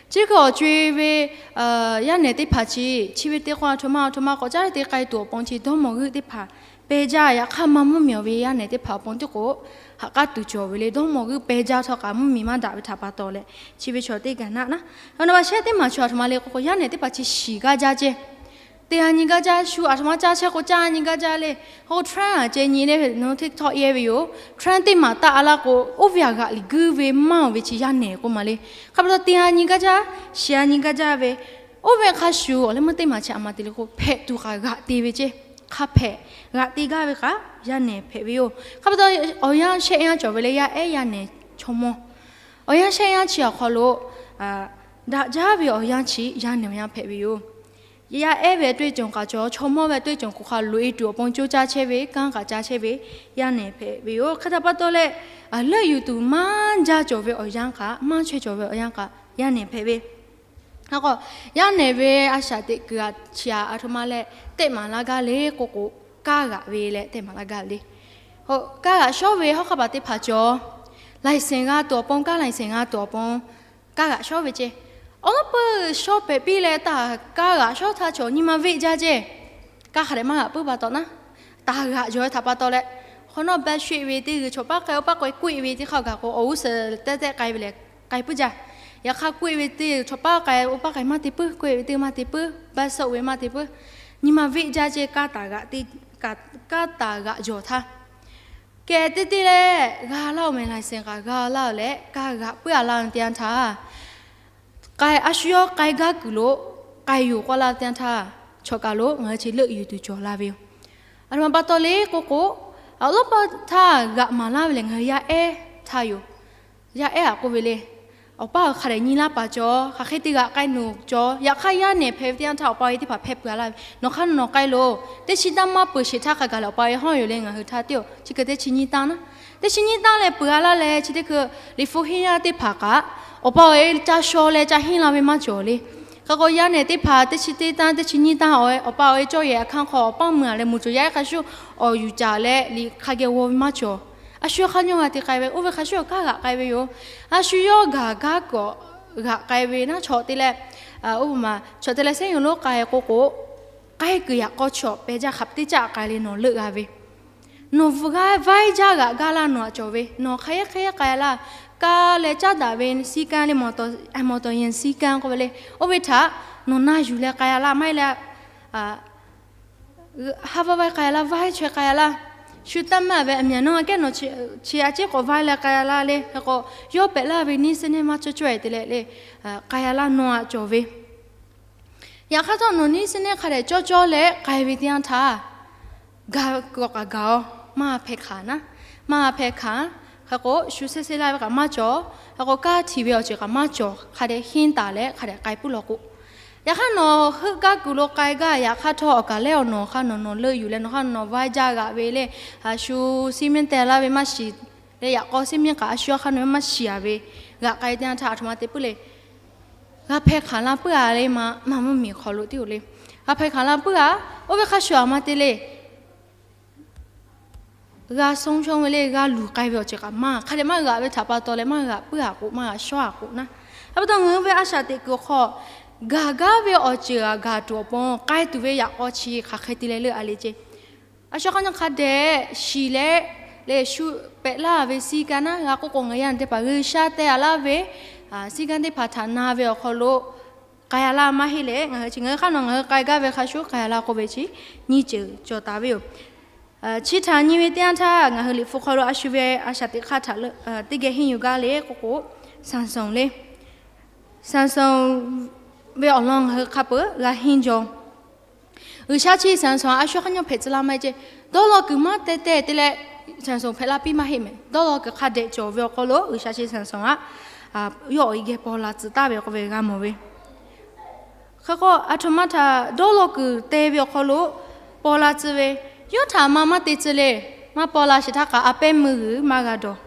Chi hk'e awˬ co e ve yaˇ nehˬ teˇ hpaˍ chi, chi ve teˇ k'o aˬ htoꞈ ma aˬ htoꞈ ma k'awꞈ caˉ te k'ai tuˬ awˬ pon chi dawˇ mawˬ g'euˆ teˇ hpaˍ pehˇ jaˇ. Yaꞈ hk'aˇ maˇ mvuhˇ miˬ ve yaˇ nehˬ teˇ hpaˍ awˬ pon tiˉ k'o, ha k'aˉ tuˬ cawˬ ve le. Dawˇ mawˬ g'euˆ pehˇ jaˇ htawˇ kaꞈ mvuhˇ miˬ maˇ daꞈ ve htaꞈ pa taw leh, chi ve chaw teˇ gaˬ naˆ naˉ. Awˬ na ma shehˆ teˇ maˬ chaw aˬ htoꞈ ma le k'o k'o yaˇ nehˬ teˇ hpaˍ chi shiˍ gaˇ jaˇ ceˇ. Te ha nyi gaˇ jaˇ, shu aˬ htoꞈ ma caˇ chehˇ k'o caˇ nyi gaˇ jaˇ le. K'o trend aˬ ceh nyi le, TikTok yehˇ ve yoˬ. Trend teˇ maˬ taˆ a laˇ k'o, oˇ ve aˬ g'aꞈ liꞈ guiˇ ve maˇ oˬ ve chi yaˇ nehˬ k'oˆ ma le. Hk'e pa taw te ha nyi gaˇ jaˇ, shiˍ ha nyi gaˇ jaˇ ve, oˇ ve hk'a shuˍ awˬ leh meuˇ teˇ maˬ chi aˬ ma te le k'o hpehꞈ tuˬ kaꞈ g'aꞈ te ve ceˇ. Hk'a hpehꞈ g'aꞈ te gaˇ ve kaꞈ yaˇ nehˬ hpehꞈ ve yoˬ. Hk'e pa taw awˬ yanˇ shehˆ yanˇ cawˬ ve le yaˇ ehˉ yaˇ nehˬ chaw mawˇ. Awˬ yanˇ shehˆ yanˇ chi awˬ hk'aw lo daꞈ jaˇ ve awˬ yanˇ chi yaˇ nehˬ awˬ yanˇ hpehꞈ ve yoˬ. Yaˇ ehˉ ve အတွေ့အကြုံ kaꞈ cawˬ, chaw mawˇ ve အတွေ့အကြုံ k'o hk'a loꞈ e tuˬ awˬ pon coˇ caˇ chehˇ ve, kanˉ kaꞈ caˇ chehˇ ve yaˇ nehˬ hpehꞈ ve yoˬ. Hk'e htaꞈ pa taw leh, leuˆ yuˬ tuˬ maˇ jaˇ cawˬ ve awˬ yanˇ kaꞈ, maˇ chaweh cawˬ ve awˬ yanˇ kaꞈ yaˇ nehˬ hpehꞈ ve. K'o, yaˇ nehˬ ve a shaꞈ teꞈ kuiˬ aꞈ chi aꞈ aˬ htoꞈ ma leh tehˆ maˍ laˇ gaˇ le k'o k'o, kaˇ g'aꞈ ve leh tehˆ maˍ laˇ gaˇ ve le. Kaˇ g'aꞈ shawˉ ve hawˉ hk'aˇ paˍ teˇ hpaˍ cawˬ, license g'a tuˬ awˬ pon, kaˇ license g'a tuˬ awˬ pon kaˇ g'aꞈ shawˉ ve ceˇ. Awˬ lawˉ peuˇ shawˉ pehꞈ piˇ leh taˇ kaˇ g'aꞈ shawˉ htaˇ chaw nyi ma veˆ jaˇ ceˇ. Kaˇ hk'a dehꞈ maˇ g'aꞈ puiˉ pa taw naˉ, taˍ g'aꞈ jawˬ ve htaꞈ pa taw leh, hk'awꞈ nawˉ baˇ sheˆ ve teˇ g'uiˬ chaw paˉ k'ai oˇ paˉ k'ai k'oˆ e ve teˇ hk'aˇ gaˬ k'o, awˬ g'uˇ suhˍ tehˇ tehˇ k'ai ve lehˬ k'ai puiˉ jaˇ. Yaꞈ hk'aˇ k'oˆ e ve teˇ g'uiˬ chaw paˉ k'ai oˇ paˉ k'ai maˇ te puiˉ, k'oˆ e ve teˇ maˇ te puiˉ, baˇ suhˆ ve maˇ te puiˉ, nyi ma veˆ jaˇ ceˇ. Kaˇ taˍ g'aꞈ jawˬ htaˇ kehˬ te te leh g'a laˇ oˬ mehˍ, license kaꞈ g'a laˇ oˬ leh kaˇ g'aꞈ puiˉ a laˇ ve teˇ yanˇ htaˇ, k'ai a shu yawˇ k'ai gaˇ kuiˬ lo k'ai yoˬ k'oˆ laˇ ve teˇ yanˇ htaˇ, chaw kaˬ lo ngaˬ hui chi leuˆ yuˬ tuˬ cawˬ la ve yoˬ. Aˬ htoꞈ ma pa taw le k'oˆ k'o, awˬ lawˉ paˇ htaˇ g'aꞈ maˍ laˇ ve lehˬ ngaˬ hui yaˇ ehˉ htaˇ yoˬ. Yaˇ ehˉ aꞈ k'oˆ ve le, awˬ paˇ hk'a dehꞈ nyi laˇ paˍ cawˬ, hk'aˬ hk'e te g'aꞈ k'ai nawˬ cawˬ. Yaꞈ hk'aˇ yaˇ nehˬ hpehꞈ ve teˇ yanˇ htaˇ awˬ pa awˬ e teˇ hpaˍ hpehˇ peuˬ a laˇ ve, nawˬ hk'aˇ nawˬ k'ai loˬ. Teˇ chi tanˇ maˇ peuˬ sheˍ htaˇ hk'a gaˬ leh awˬ pa awˬ e hawˉ yoˬ le. Ngaˬ hui htaˇ teˇ oˬ chi hk'e teˇ chi nyiˇ tanˇ naˉ, teˇ chi nyiˇ tanˇ leh peuˬ a laˇ leh chi teˇ hkui Liꞈ hpu henˇ yaˇ teˇ hpaˍ kaꞈ awˬ pa awˬ e ca shaw leh ca henˇ la ve maˇ cawˬ le. Hk'e k'o yaˇ nehˬ teˇ hpaˍ teˇ chi teˇ tanˇ teˇ chi nyiˇ tanˇ awˬ pa awˬ e cawˇ yehˬ hkanˇ hk'aw awˬ paˇ mui a leh mui cawˬ yaˇ ehˉ hk'a shuˍ awˬ yuˬ caˍ leh liꞈ hk'a geh g'aw ve maˇ cawˬ. A shu yawˇ hk'aˇ nyawˇ g'a te k'ai ve, oˇ ve hk'a shuˍ awˬ kaˇ g'aꞈ k'ai ve yoˬ. A shu yawˇ gaˬ gaˇ kuiˬ g'aꞈ k'ai ve naˉ, chaw te leh, oˇ ma chaw te leh sehˉ yonˍ lonˉ k'ai k'o k'o, k'ai kuiˬ yaꞈ k'aw chaw pehˬ jaˇ hk'aˬ teˇ caˆ k'ai le nawˬ leuˆ g'a ve. Nawˬ vaiˇ jaˇ g'aꞈ gaˇ laˇ nawˬ aꞈ cawˬ ve, nawˬ hk'e hk'e k'ai a laˇ. Kaˇ leh caˉ daꞈ ve စည်းကမ်း le, မော်တော်ယာဉ် စည်းကမ်း k'oˆ ve le, oˇ ve htaꞈ nawˬ na yuˬ leh k'ai a laˇ. Maˇ heˆ leh ha vaˇ vaˇ k'ai a laˇ, vaiˇ chaweh k'ai a laˇ. Shu taˇ maˇ ve အမြန်နှုန်း a kehˉ nawˬ chi a ciˉ k'awꞈ vaiˇ leh k'ai a laˇ le. Hk'e k'o yawˇ pehꞈ laˇ ve နည်းစနစ် maˇ cawˇ cawˇ e te leh le, k'ai a laˇ nawˬ aꞈ cawˬ ve. Yaꞈ hk'aˇ htawˇ nawˬ နည်းစနစ် hk'a dehꞈ cawˇ cawˇ leh k'ai ve teˇ yanˇ htaˇ, gaˬ k'awꞈ kaꞈ gaˬ-oˬ, maˇ hpehˇ hkanˍ naˉ, maˇ hpehˇ hkanˍ. Hk'e k'o shu sehˉ sehˉ laˇ ve kaꞈ maˇ cawˬ. Hk'e k'o kaˇ htiꞈ ve awˬ ceuˬ kaꞈ maˇ cawˬ. Hk'a dehꞈ henˇ taˍ leh hk'a dehꞈ k'ai puiˉ law k'o, yaꞈ hk'aˇ nawˬ heuˆ gaˇ kuiˬ lo k'ai gaˇ. Yaꞈ hk'aˇ htawˇ awˬ kaˬ lehˉ awˬ nawˬ hk'aˇ nawˬ nawˬ leuˆ yuˬ leh nawˬ hk'aˇ nawˬ vaiˇ jaˇ g'aꞈ ve le, shu စည်းမျဉ်း teh laˇ ve maˇ shiˍ leh yaꞈ k'aw စည်းမျဉ်း kaꞈ a shu awˬ hk'aˇ nawˬ maˇ shiˍ a ve g'aꞈ k'ai teˇ yanˇ htaˇ a htoꞈ ma te puiˉ le. G'a hpehˇ hkanˍ la puiˉ a le, maˇ mvuhˇ miˬ hk'aw lo teˇ oˬ le. G'a hpehˇ hkanˍ la puiˉ a, oˇ ve hk'a shuˍ aˬ ma te le. G'a ဆုံးရှုံး ve le, g'a luˬ k'ai ve awˬ ceuˬ kaꞈ maˇ, hk'a dehꞈ maˇ g'aꞈ ve htaꞈ pa taw leh maˇ g'aꞈ puiˉ a k'o, maˇ g'aꞈ shawˉ a k'o naˉ. A pa taw ngaˬ hui ve a shaꞈ teꞈ kuiˬ awˬ hk'aw gaˬ gaˇ ve awˬ ceuˬ g'aꞈ gaˬ tuˬ awˬ pon k'ai tuˬ ve yaꞈ k'aw chi hk'aˬ hk'e te leh leuˆ a le ceˇ. A shu hk'aˇ nawˬ hk'a dehꞈ shiˍ leh, leh shu pehꞈ laˇ ve စည်းကမ်း naˉ, g'a k'oˆ k'o ngaˬ yaˇ nehˬ teˇ hpaˍ G'uiˬsha teh a laˇ ve စည်းကမ်း teˇ hpaˍ htaꞈ na ve awˬ hk'aw lo k'ai a laˇ maˇ heˆ leh, ngaˬ hui chi ngaˬ hui hk'aˇ nawˬ ngaˬ hui k'ai gaˇ ve hk'a shuˍ k'ai a laˇ k'oˆ ve chi nyiˇ ceuˬ cawˬ taˍ ve yoˬ. Chi htaꞈ nyi ve teˇ yanˇ htaˇ ngaˬ hui Liꞈ hpu hk'aw lo a shu ve a shaꞈ teꞈ hk'aˇ htaꞈ teˇ geh henˇ yuˬ gaˇ le k'oˆ k'o, Saˍsonˍ le. Saˍsonˍ ve awˬ lawn ngaˬ hui hk'a peuˬ g'a henˇ jaw. G'uiˬsha chi Saˍsonˍ a shu hk'aˇ nawˬ hpehꞈ tcuh laˇ maˇ heˆ ceˇ. Dawˇ law kuiˬ maˇ teh teh te leh Saˍsonˍ hpehꞈ la piˇ maˇ heˆ mehˍ. Dawˇ law kuiˬ hk'a dehꞈ cawˬ ve awˬ hk'aw lo G'uiˬsha chi Saˍsonˍ aꞈ yawˇ awˬ e geh paw la tcuh taˍ ve k'oˆ ve g'a mawˬ ve. Hk'e k'o, aˬ htoꞈ ma htaꞈ dawˇ law kuiˬ te ve awˬ hk'aw lo paw la tcuh ve, yawˇ htaꞈ ma maˇ te tcuh le. Maˇ paw la sheˍ htaˇ kaꞈ a pehˉ meuˇ g'uiˬ maˇ g'a dawˬ.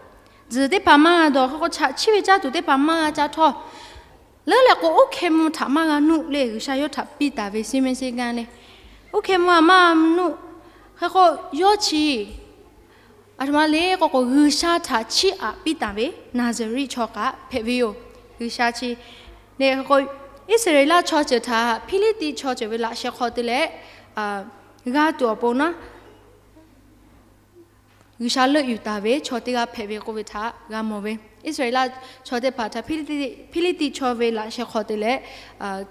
Tzuhˬ teˇ hpaˍ maˇ g'a dawˬ. Hk'e k'o, chaꞈ chiˇ ve caˇ tuˬ teˇ hpaˍ maˇ g'a caˇ htawˇ, leuˉ leh k'o, oˇ hkeh mvuh htaꞈ maˇ g'a nuˆ le. G'uiˬsha yawˇ htaꞈ piˇ taˍ ve shinˉ mehˆ shinˉ gaˇ le. Oˇ hkeh mvuh htaꞈ maˇ g'a nuˆ. Hk'e k'o, yawˇ chi aˬ htoꞈ ma le k'o k'o, G'uiˬsha htaꞈ chiˇ aꞈ piˇ taˍ ve Naˍzaˍriˆ chaw kaꞈ hpehꞈ ve yoˬ. G'uiˬsha chi le k'o, Iˉsaˍreˍlaˆ chaw ceuˬ htaꞈ Hpiˇliˇtiˆ chaw ceuˬ ve laꞈ sheh hk'aw te leh g'aˇ tuˬ awˬ pon naˉ, G'uiˬsha leuˆ yuˬ taˍ ve chaw teˇ g'aˇ hpehꞈ ve k'oˆ ve htaꞈ g'a mawˬ ve. Iˉsaˍreˍlaˆ chaw teˇ hpaˍ htaꞈ Hpiˇliˇtiˆ chaw ve laꞈ sheh hk'aw te leh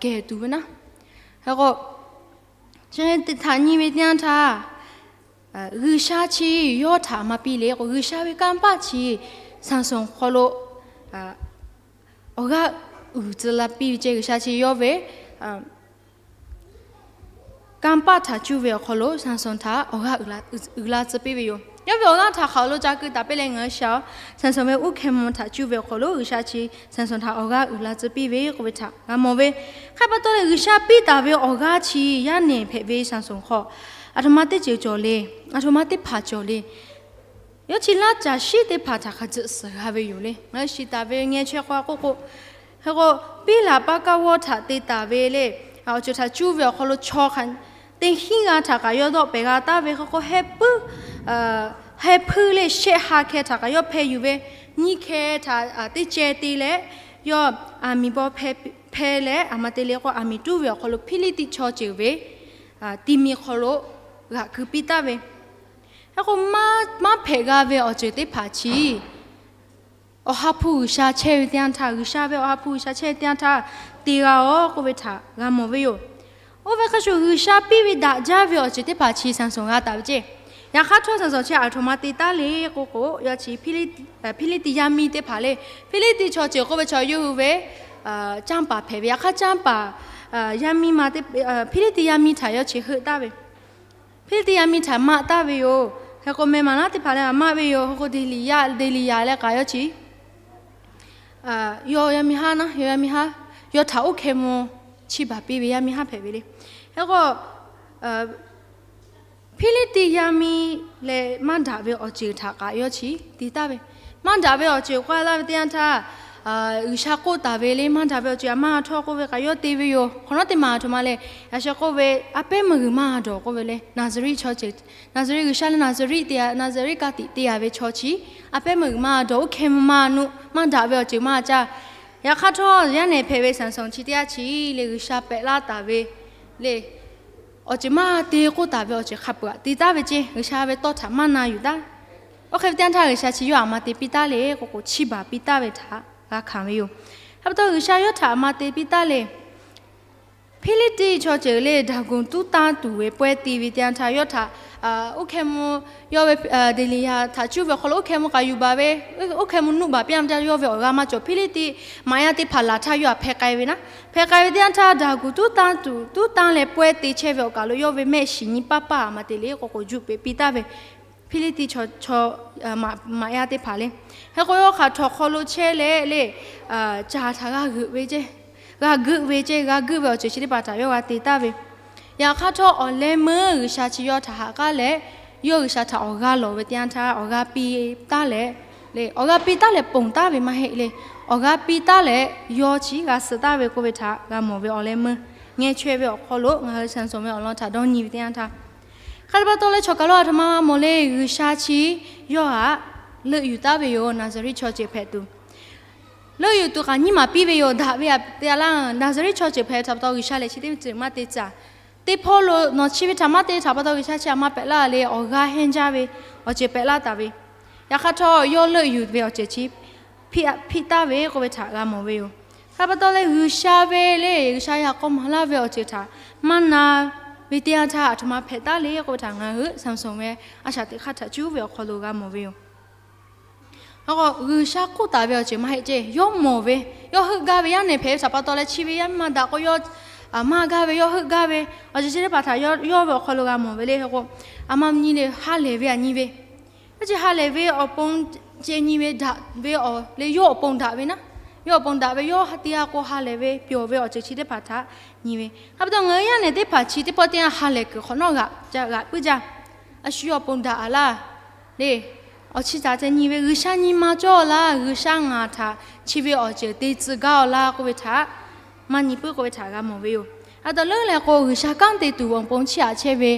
kehˬ tuˬ ve naˉ. Hk'e k'o, chi htaꞈ nyi ve teˇ yanˇ htaˇ, G'uiˬsha chi yawˇ htaꞈ maˇ piˇ le k'o, G'uiˬsha ve kanˇ paˆ chi Saˍsonˍ hk'aw lo awˬ g'aˇ uiˍ tcuh la piˇ ve ceh. G'uiˬsha chi yawˇ ve kanˇ paˆ htaꞈ cuˇ ve awˬ hk'aw lo Saˍsonˍ htaꞈ awˬ g'aˇ uiˍ la tcuh piˇ ve yoˬ. Yawˇ ve awˬ g'aˇ htaꞈ hk'aˬ lo ca keu taˍ piˇ leh ngaˬ hui shaˍ-oˬ, Saˍsonˍ ve oˇ hkeh mvuh htaꞈ cuˇ ve awˬ hk'aw lo G'uiˬsha chi Saˍsonˍ htaꞈ awˬ g'aˇ uiˍ la tcuh piˇ ve k'oˆ ve htaꞈ g'a mawˬ ve. Hk'e pa taw leh, G'uiˬsha piˇ taˍ ve awˬ g'aˇ chi yaˇ nehˬ hpehꞈ ve Saˍsonˍ hk'aw, aˬ htoꞈ ma teˇ ceuˬ cawˬ le. Aˬ htoꞈ ma teˇ hpaˍ cawˬ le. Yawˇ chi laˇ caˬ shiˉ teˇ hpaˍ htaꞈ hk'a tzuhꞈ suhˍ g'a ve yoˬ le. Ngaˬ hui shiˍ taˍ ve ngeh chaweh hk'aw k'oˆ k'o, hk'e k'o, piˉlaꞈ paˇ kaˇ g'awˇ htaꞈ te taˍ ve le, awˬ ceuˬ htaꞈ cuˇ ve awˬ hk'aw lo chaw hk'a teˇ hinˉ g'aˇ htaꞈ kaꞈ yawˇ dawˆ pehˍ g'a taˍ ve. Hk'e k'o, heh puiˉ, heh hpuiˇ le shehˆ ha hkeh htaꞈ kaꞈ yawˇ hpeh yuˬ ve, nyiˇ hkeh htaꞈ teˇ ceh te leh, yawˇ aˬ miˍ baw hpeh leh, aˬ ma te le k'o, aˬ miˍ tuˉ ve awˬ hk'aw lo Hpiˇliˇtiˆ chaw ceuˬ ve ti mi hk'aw lo g'aꞈ keu piˇ taˍ ve. Hk'e k'o, maˇ hpehꞈ g'a ve awˬ ceuˬ teˇ hpaˍ chi Awˬ ha hpu G'uiˬsha chehˇ ve teˇ yanˇ htaˇ, G'uiˬsha ve Awˬ ha hpu G'uiˬsha chehˇ ve teˇ yanˇ htaˇ te g'a-oˬ k'oˆ ve htaꞈ g'a mawˬ ve yoˬ. Oˇ ve hk'a shuˍ, G'uiˬsha piˇ ve daꞈ jaˇ ve awˬ ceuˬ teˇ hpaˍ chi Saˍsonˍ g'a taˍ ve ceˇ. Yaꞈ hk'aˇ htawˇ, Saˍsonˍ chi aˬ htoꞈ ma te taˍ le k'oˆ k'o, yawˇ chi Hpiˇliˇtiˆ yaˇ miˇ teˇ hpaˍ le. Hpiˇliˇtiˆ chaw ceuˬ k'oˆ ve chaw yawˇ hui ve canˇ paˍ hpehꞈ ve. Yaꞈ hk'aˇ, canˇ paˍ yaˇ miˇ ma teˇ, Hpiˇliˇtiˆ yaˇ miˇ htaꞈ yawˇ chi heuˆ taˍ ve. Hpiˇliˇtiˆ yaˇ miˇ htaꞈ maˆ taˍ ve yoˬ. Hk'e k'o, meh maˍ naˉ teˇ hpaˍ leh maˆ ve yoˬ. Hk'e k'o, Deˍliˍyaˆ, Deˍliˍyaꞈ leh kaꞈ yawˇ chi yawˇ yaˇ miˇ haˉ naˉ, yawˇ yaˇ miˇ haˉ yawˇ htaꞈ oˇ hkeh mvuh chiˇ baˬ piˇ ve yaˇ miˇ haˉ hpehꞈ ve le. Hk'e k'o, Hpiˇliˇtiˆ yaˇ miˇ leh maˇ daꞈ ve awˬ ceuˬ htaꞈ kaꞈ yawˇ chi te taˍ ve. Maˇ daꞈ ve awˬ ceuˬ k'oˆ laˇ ve teˇ yanˇ htaˇ, G'uiˬsha k'oˆ taˍ ve le, maˇ daꞈ ve awˬ ceuˬ aˬ maˇ htawˇ k'oˆ ve kaꞈ yawˇ te ve yoˬ. Hk'awꞈ nawˉ teˇ maˬ aˬ htoꞈ ma leh, yaꞈ sheh k'oˆ ve, a pehˉ meuˇ g'uiˬ maˇ dawˬ k'oˆ ve le. Naˍzaˍriˆ chaw ceuˬ, Naˍzaˍriˆ G'uiˬsha leh Naˍzaˍriˆ te, Naˍzaˍriˆ ka tiꞈ te yaꞈ ve chaw chi a pehˉ meuˇ g'uiˬ maˇ dawˬ, oˇ hkeh mvuh maˇ nuˆ, maˇ daꞈ ve awˬ ceuˬ maˇ caˇ. Yaꞈ hk'aˇ htawˇ, yaˇ nehˬ hpehꞈ ve Saˍsonˍ chi teˇ g'aˇ chi le G'uiˬsha pehꞈ laˇ taˍ ve le, awˬ ceuˬ maˇ te k'oˆ taˍ ve awˬ ceuˬ hk'a peuˬ aꞈ te taˍ ve ceˇ. G'uiˬsha ve tawˇ htaꞈ maˇ na yuˬ taˍ. Oˇ hk'e ve teˇ yanˇ htaˇ, G'uiˬsha chi yawˇ aˬ ma te piˇ taˍ le k'oˆ k'o, chiˇ baˬ piˇ taˍ ve htaꞈ g'a hkanˍ ve yoˬ. Hk'e pa taw, G'uiˬsha yawˇ htaꞈ aˬ ma te piˇ taˍ le. Hpiˇliˇtiˆ chaw ceuˬ le Daˍguˍ tuˉ tanˇ tuˬ ve pawehˇ te ve teˇ yanˇ htaˇ, yawˇ htaꞈ oˇ hkeh mvuh, yawˇ ve Deˍliˍyaꞈ htaꞈ cuˇ ve awˬ hk'aw lo oˇ hkeh mvuh k'aꞈ yuˬ baˬ ve, oˇ hkeh mvuh nuˆ baˬ piˇ a ve teˇ yanˇ, yawˇ ve awˬ g'aˇ maˇ cawˬ. Hpiˇliˇtiˆ maꞈ yaˇ teˇ hpaˍ laˬ htaˇ yawˇ htaꞈ hpeh k'ai ve naˉ. Hpeh k'ai ve teˇ yanˇ htaˇ, Daˍguˍ tuˉ tanˇ tuˬ, tuˉ tanˇ leh pawehˇ te chehˇ ve awˬ kaˬ lo yawˇ ve mehˆ shiˍ nyi paˇ paˇ aˬ ma te le k'oˆ k'o, juˆ peꞈ piˇ taˍ ve Hpiˇliˇtiˆ chaw maꞈ yaˇ teˇ hpaˍ le. Hk'e k'o, yawˇ hk'aˬ htawnˍ hk'aw lo chehˇ leh le, caˬ htaꞈ g'a g'euꞈ ve ceˇ, g'a geuꞈ ve ceˇ, g'a geuꞈ ve awˬ ceuˬ chi teˇ hpaˍ htaꞈ yawˇ g'a te taˍ ve. Yaꞈ hk'aˇ htawˇ, awˬ leh meuˇ G'uiˬsha chi yawˇ htaꞈ haꞈ k'aˉ leh, yawˇ G'uiˬsha htaꞈ awˬ g'aˇ lawˬ ve teˇ yanˇ htaˇ, awˬ g'aˇ piˇ taˍ leh le, awˬ g'aˇ piˇ taˍ leh ponˬ taˍ ve maˇ heˆ le. Awˬ g'aˇ piˇ taˍ leh yawˇ chi g'a suh taˍ ve k'oˆ ve htaꞈ g'a mawˬ ve awˬ leh meuˇ ngeh chaweh ve awˬ hk'aw lo ngaˬ hui Saˍsonˍ ve awˬ lawn htaꞈ dawˇ nyi ve teˇ yanˇ htaˇ, hk'e te pa taw leh, chaw kaˬ lo aˬ htoꞈ ma mawˬ le, G'uiˬsha chi yawˇ htaꞈ leuˆ yuˬ taˍ ve yoˬ. Naˍzaˍriˆ chaw ceuˬ hpehꞈ tuˬ, leuˆ yuˬ tuˬ kaꞈ nyiˇ maˬ piˇ ve yoˬ. Daꞈ ve aꞈ te a laˇ. Naˍzaˍriˆ chaw ceuˬ hpehꞈ htaꞈ pa taw, G'uiˬsha lehˬ chi teˇ ceuˬ maˇ te caˇ. Teˇ hpawˇ lo nawˬ chi ve htaꞈ maˇ te htaꞈ pa taw, G'uiˬsha chi aˬ ma pehꞈ laˇ le, awˬ g'aˇ hehnˇ jaˇ ve awˬ ceuˬ pehꞈ laˇ taˍ ve. Yaꞈ hk'aˇ htawˇ, yawˇ leuˆ yuˬ ve awˬ ceuˬ chi hpiˇ taˍ ve k'oˆ ve htaꞈ g'a mawˬ ve yoˬ. Hk'e pa taw leh, G'uiˬsha ve le, G'uiˬsha yaꞈ k'aw maˍ laˇ ve awˬ ceuˬ htaꞈ maˇ na ve teˇ yanˇ htaˇ, aˬ htoꞈ ma hpehꞈ taˍ le k'oˆ ve htaꞈ ngaˬ hui Saˍsonˍ ve a shaꞈ teꞈ hk'aˇ htaꞈ cuˉ ve awˬ hk'aw lo g'a mawˬ ve yoˬ. Hk'e k'o, G'uiˬsha k'oˆ taˍ ve awˬ ceuˬ maˇ heˆ ceˇ. Yawˇ mawˬ ve, yawˇ heuˆ gaˇ ve, yaˇ nehˬ hpehꞈ ve htaꞈ pa taw leh, chi ve yaˇ miˇ ma daꞈ k'o, yawˇ maˇ gaˇ ve, yawˇ heuˆ gaˇ ve awˬ ceuˬ chi teˇ hpaˍ htaꞈ yawˇ ve awˬ hk'aw lo g'a mawˬ ve le. Hk'e k'o, aˬ ma nyi le, ha lehˬ ve aꞈ nyi ve, yawˇ chi ha lehˬ ve awˬ pon ceh nyi ve, daꞈ ve awˬ le, yawˇ awˬ pon daꞈ ve naˉ, Yawˇ awˬ pon daꞈ ve, yawˇ ha te g'a k'o ha lehˬ ve, pyawˬ ve awˬ ceuˬ chi teˇ hpaˍ htaꞈ nyi ve. Hk'a pa taw ngaˬ hui yaˇ nehˬ teˇ hpaˍ chi teˇ pawˆ teˇ yanˇ ha lehˬ kuiˬ hk'awꞈ nawˉ g'aꞈ ca g'aꞈ puiˉ jaˇ. A shu yawˇ awˬ pon daꞈ a laˇ le. Awˬ chi htaꞈ ca nyi ve, G'uiˬsha nyi ma cawˇ laˇ, G'uiˬsha ngaˬ htaꞈ chi ve awˬ ceuˬ te tcuh gaˇ-oˆ laˇ k'oˆ ve htaꞈ maˇ nyi puiˉ k'oˆ ve htaꞈ g'a mawˬ ve yoˬ. A taw leuˉ leh k'o, G'uiˬsha kanˉ te tuˬ awˬ pon chiˇ aꞈ chehˇ ve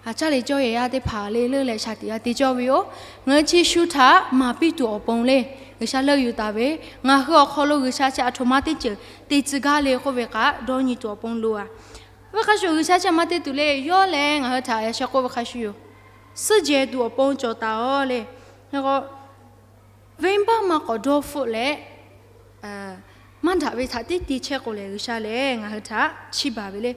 caˇ le cawˇ yehˬ yaˇ teˇ hpaˍ le leuˉ leh shaˍ tiꞈ g'a te cawˇ ve yoˬ. Ngaˬ hui chi shu htaꞈ maˍ piˇ tuˬ awˬ pon le, G'uiˬsha leuˆ yuˬ taˍ ve, ngaˬ hui awˬ hk'aw lo G'uiˬsha chi aˬ htoꞈ ma teˇ ceuˬ te tcuh gaˇ le k'oˆ ve kaꞈ dawˇ nyi tuˬ awˬ pon loˬ a. Oˇ ve hk'a shuˍ G'uiˬsha chi aˬ ma te tuˬ le, yawˇ lehˬ ngaˬ hui htaꞈ yaꞈ sheh k'oˆ ve hk'a shuˍ yoˬ. Suhˉ jehˬ tuˬ awˬ pon cawˬ taˍ-oꞈ le. Venˇbaˆ maˇ k'awꞈ dawˇ hpfuhˆ leh, maˇ daꞈ ve htaꞈ tiˉ te chehˇ k'o lehˬ, G'uiˬsha lehˬ ngaˬ hui htaꞈ chiˇ baˬ ve le.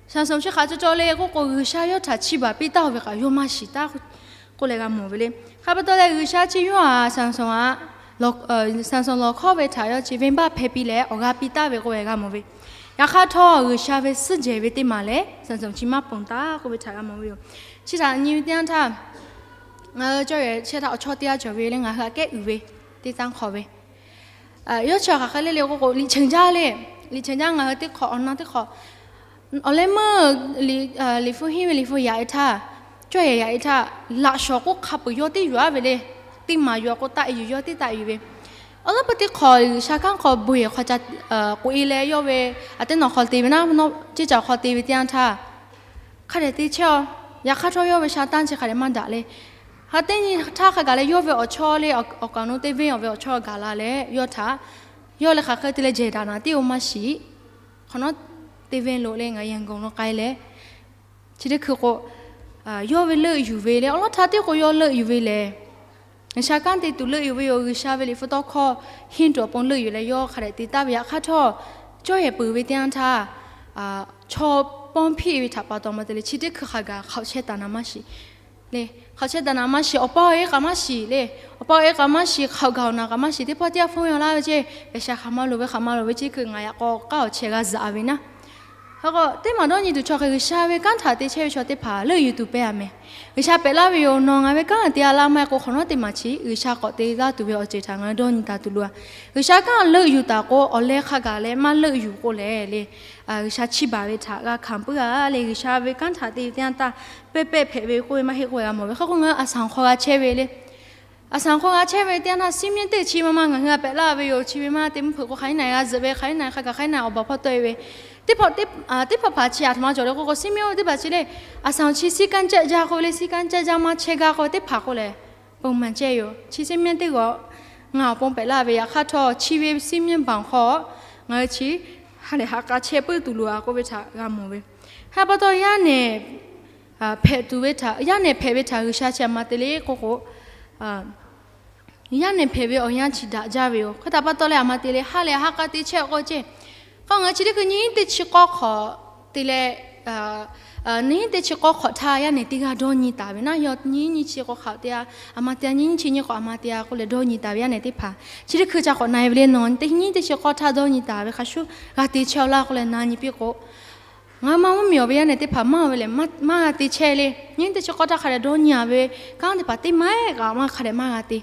Saˍsonˍ chi hk'aˬ cawˬ cawˬ le k'oˆ k'o, G'uiˬsha yawˇ htaꞈ chiˇ baˬ piˇ taˍ-oˬ ve kaꞈ yawˇ maˇ shiˍ taˍ k'oˆ leh g'a mawˬ ve le. Hk'a pa taw leh G'uiˬsha chi yawˇ a Saˍsonˍ a, Saˍsonˍ lawˬ hkawˇ ve htaꞈ yawˇ chi venˇbaˆ hpehˇ piˇ leh awˬ g'aˇ piˇ taˍ ve k'oˆ ve g'a mawˬ ve. Yaꞈ hk'aˇ htawˇ, G'uiˬsha ve suhˉ jehˬ ve teˇ maˬ lehˬ Saˍsonˍ chi maˇ ponˬ taˍ k'oˆ ve htaꞈ g'a mawˬ ve yoˬ. Chi htaꞈ nyi ve teˇ yanˇ htaˇ, ngaˬ hui cawˇ yehˬ chehˇ htaˇ awˬ chawˇ teˇ g'aˇ cawˬ ve le, ngaˬ hui aꞈ kehˉ uiˍ ve teˇ tanˇ hk'aw ve yawˇ chi hk'aˬ hk'e le le k'oˆ k'o, liꞈ cheuˬ jaˇ le. Liꞈ cheuˬ jaˇ, ngaˬ hui teˇ hk'awꞈ awˬ na teˇ hk'awꞈ awˬ leh meuˇ liꞈ hpu henˇ ve liꞈ hpu yaꞈ-e htaˇ, cawˇ yehˬ yaꞈ-e htaˇ, laꞈ shawˍ k'oˆ hk'a peuˬ yawˇ teˇ yuˬ-a ve le. Teˇ maˬ yuˬ-a k'o taˆ yuˬ yawˇ teˇ taˆ yuˬ ve. Awˬ lawn peuˬ teˇ hk'awꞈ G'uiˬsha kanˉ hk'aw bon yehˬ hk'aw ca k'oꞈ-e leh yawˇ ve aˬ teˇ nawˬ hk'aw te ve naˉ, ceˇ caˬ hk'aw te ve teˇ yanˇ htaˇ, hk'a dehꞈ te chehˇ-aw. Yaꞈ hk'aˇ htawˇ yawˇ ve sha tanˇ chi hk'a dehꞈ maˇ daꞈ le. Hk'a teˇ nyi htaˇ hk'a gaˬ leh yawˇ ve awˬ chawˇ le, awˬ kaˍ awˬ nu teˇ venˇ awˬ ve awˬ chawˇ gaˬ la leh yawˇ htaꞈ, yawˇ leh hk'aˬ hk'e te leh jehˬ daꞈ naˍ tiˉ-oˬ maˇ shiˍ. Hk'awꞈ nawˉ teˇ venˇ lo le ngaˬ yehˬ gaˬ lo k'ai leh, chi teˇ hkui k'o, yawˇ ve leuˆ yuˬ ve le, awˬ lawn htaˇ tiˉ k'o yawˇ leuˆ yuˬ ve lehˬ, G'uiˬsha kanˉ te tuˬ leuˆ yuˬ ve yoˬ. G'uiˬsha ve liꞈ hpu tawˇ hkawˇ henˇ tuˬ awˬ pon leuˆ yuˬ leh yawˇ hk'a dehꞈ te taˍ ve. Yaꞈ hk'aˇ htawˇ, cawˇ yehˬ peuˬ ve teˇ yanˇ htaˇ, chaw pawˇ hpiˇ ve htaꞈ pa taw ma te le chi teˇ hkui hk'a gaˬ hk'aoꞈ chehˇ taˍ naˍ maˇ shiˍ le. Hk'aoꞈ chehˇ taˍ naˍ maˇ shiˍ, awˬ pa awˬ e kaꞈ maˇ shiˍ le. Awˬ pa awˬ e kaꞈ maˇ shiˍ, hk'aoꞈ gaˬ awˬ naˍ kaꞈ maˇ shiˍ, teˇ pawˆ teˇ yanˇ hpfuhˇ yaw laˇ ve ceˇ, pehˬ sha hk'aˬ ma loˍ ve hk'aˬ ma loˍ ve ceˇ hkui ngaˬ yaꞈ k'aw k'aˉ awˬ chehˇ g'a zuhꞈ ve naˉ. Hk'e k'o, teˇ maˬ dawˇ nyi tuˬ chaw hk'e G'uiˬsha ve kanˉ htaꞈ te chehˇ ve chaw teˇ hpaˍ leuˆ yuˬ tuˬ pehˇ a mehˍ. G'uiˬsha pehꞈ laˇ ve yoˬ, nawˬ ngaˬ ve kanˉ te a laˇ maˇ heˆ k'o hk'awꞈ nawˉ teˇ maˬ chi G'uiˬsha k'awꞈ te laˇ tuˬ ve awˬ ceuˬ htaꞈ ngaˬ hui dawˇ nyi taˍ tuˬ loˬ a. G'uiˬsha kanˉ leuˆ yuˬ taˍ k'o, awˬ leh hk'a gaˬ leh maˇ leuˆ yuˬ k'o lehˬ le, G'uiˬsha chiˇ baˬ ve htaꞈ g'a hkanˍ puiˉ a le. G'uiˬsha ve kanˉ htaꞈ te ve teˇ yanˇ htaˇ, pehˇ pehˇ hpehꞈ ve k'oˆ ve maˇ heˆ k'oˆ ve g'a mawˬ ve. Hk'e k'o ngaˬ hui a shaˍ hk'aw g'a chehˇ ve le. A shaˍ hk'aw g'a chehˇ ve teˇ yanˇ htaˇ, Siˉmonˇ teˇ chi ma ma ngaˬ hui a pehꞈ laˇ ve yoˬ. Chi ve maˇ te mvuhˇ hpeuꞈ k'o hk'aˬ hk'e naˍ g'a zuhꞈ ve, hk'aˬ hk'e naˍ hk'a gaˬ hk'aˬ hk'e naˍ awˬ baˬ hpawˇ tawˆ e ve, teˇ hpaˍ teˇ hpaˍ chi aˬ htoꞈ ma cawˬ le k'oˆ k'o, Siˉmonˇ teˇ hpaˍ chi le, a shaˍ chi siˉ kanˉ caˆ jaˇ k'oˆ ve le, siˉ kanˉ caˆ jaˇ maˇ chehˇ gaˇ k'oˆ ve teˇ hpaˍ k'oˆ lehˬ, ponˬ maˬ cehˇ yoˬ. Chi Siˉmonˇ teˇ g'aˇ ngaˬ awˬ pon pehꞈ laˇ ve. Yaꞈ hk'aˇ htawˇ, chi ve Siˉmonˇ baˬ hk'aw ngaˬ hui chi ha lehˬ ha k'a chehˇ puiˉ tuˬ loˬ a k'oˆ ve htaꞈ g'a mawˬ ve. Hk'e pa taw yaˇ nehˬ hpehꞈ tuˬ ve htaꞈ, yaˇ nehˬ hpehꞈ ve htaꞈ G'uiˬsha chi aˬ ma te le k'oˆ k'o, yaˇ nehˬ hpehꞈ ve awˬ yanˇ chi daꞈ jaˇ ve yoˬ. Hk'e htaꞈ pa taw leh aˬ ma te le, ha lehˬ ha k'a te chehˇ k'oˆ ceˇ. K'o ngaˬ hui chi teˇ hkui nyiˇ teˇ chi k'awˇ hk'awꞈ te leh, nyiˇ teˇ chi k'awˇ hk'awꞈ htaˇ yaˇ nehˬ teˇ g'aˇ dawˇ nyi taˍ ve naˉ, yawˇ nyiˇ nyiˇ chi k'awˇ hk'awꞈ te a, aˬ ma te a, nyiˇ nyiˇ chi nyiˇ k'awꞈ aˬ ma te a k'oˆ leh dawˇ nyi taˍ ve yaˇ nehˬ teˇ hpaˍ chi teˇ hkui ca k'awꞈ na e ve le. Nawˬ teˇ nyiˇ teˇ chi k'awˇ htaˇ dawˇ nyi taˍ ve hk'a shuˉ g'a te chehˇ-aw laˇ k'oˆ leh na nyi piˇ k'o, ngaˬ hui maˇ mvuhˇmiˬ awˬ ve yaˇ nehˬ teˇ hpaˍ maˇ ve lehˬ, maˇ g'a te chehˇ le. Nyiˇ teˇ chi k'awˇ htaˇ hk'a dehꞈ dawˇ nyi a ve kanˉ teˇ hpaˍ teˇ maˇ heˆ kaꞈ maˇ hk'a dehꞈ maˇ g'a te.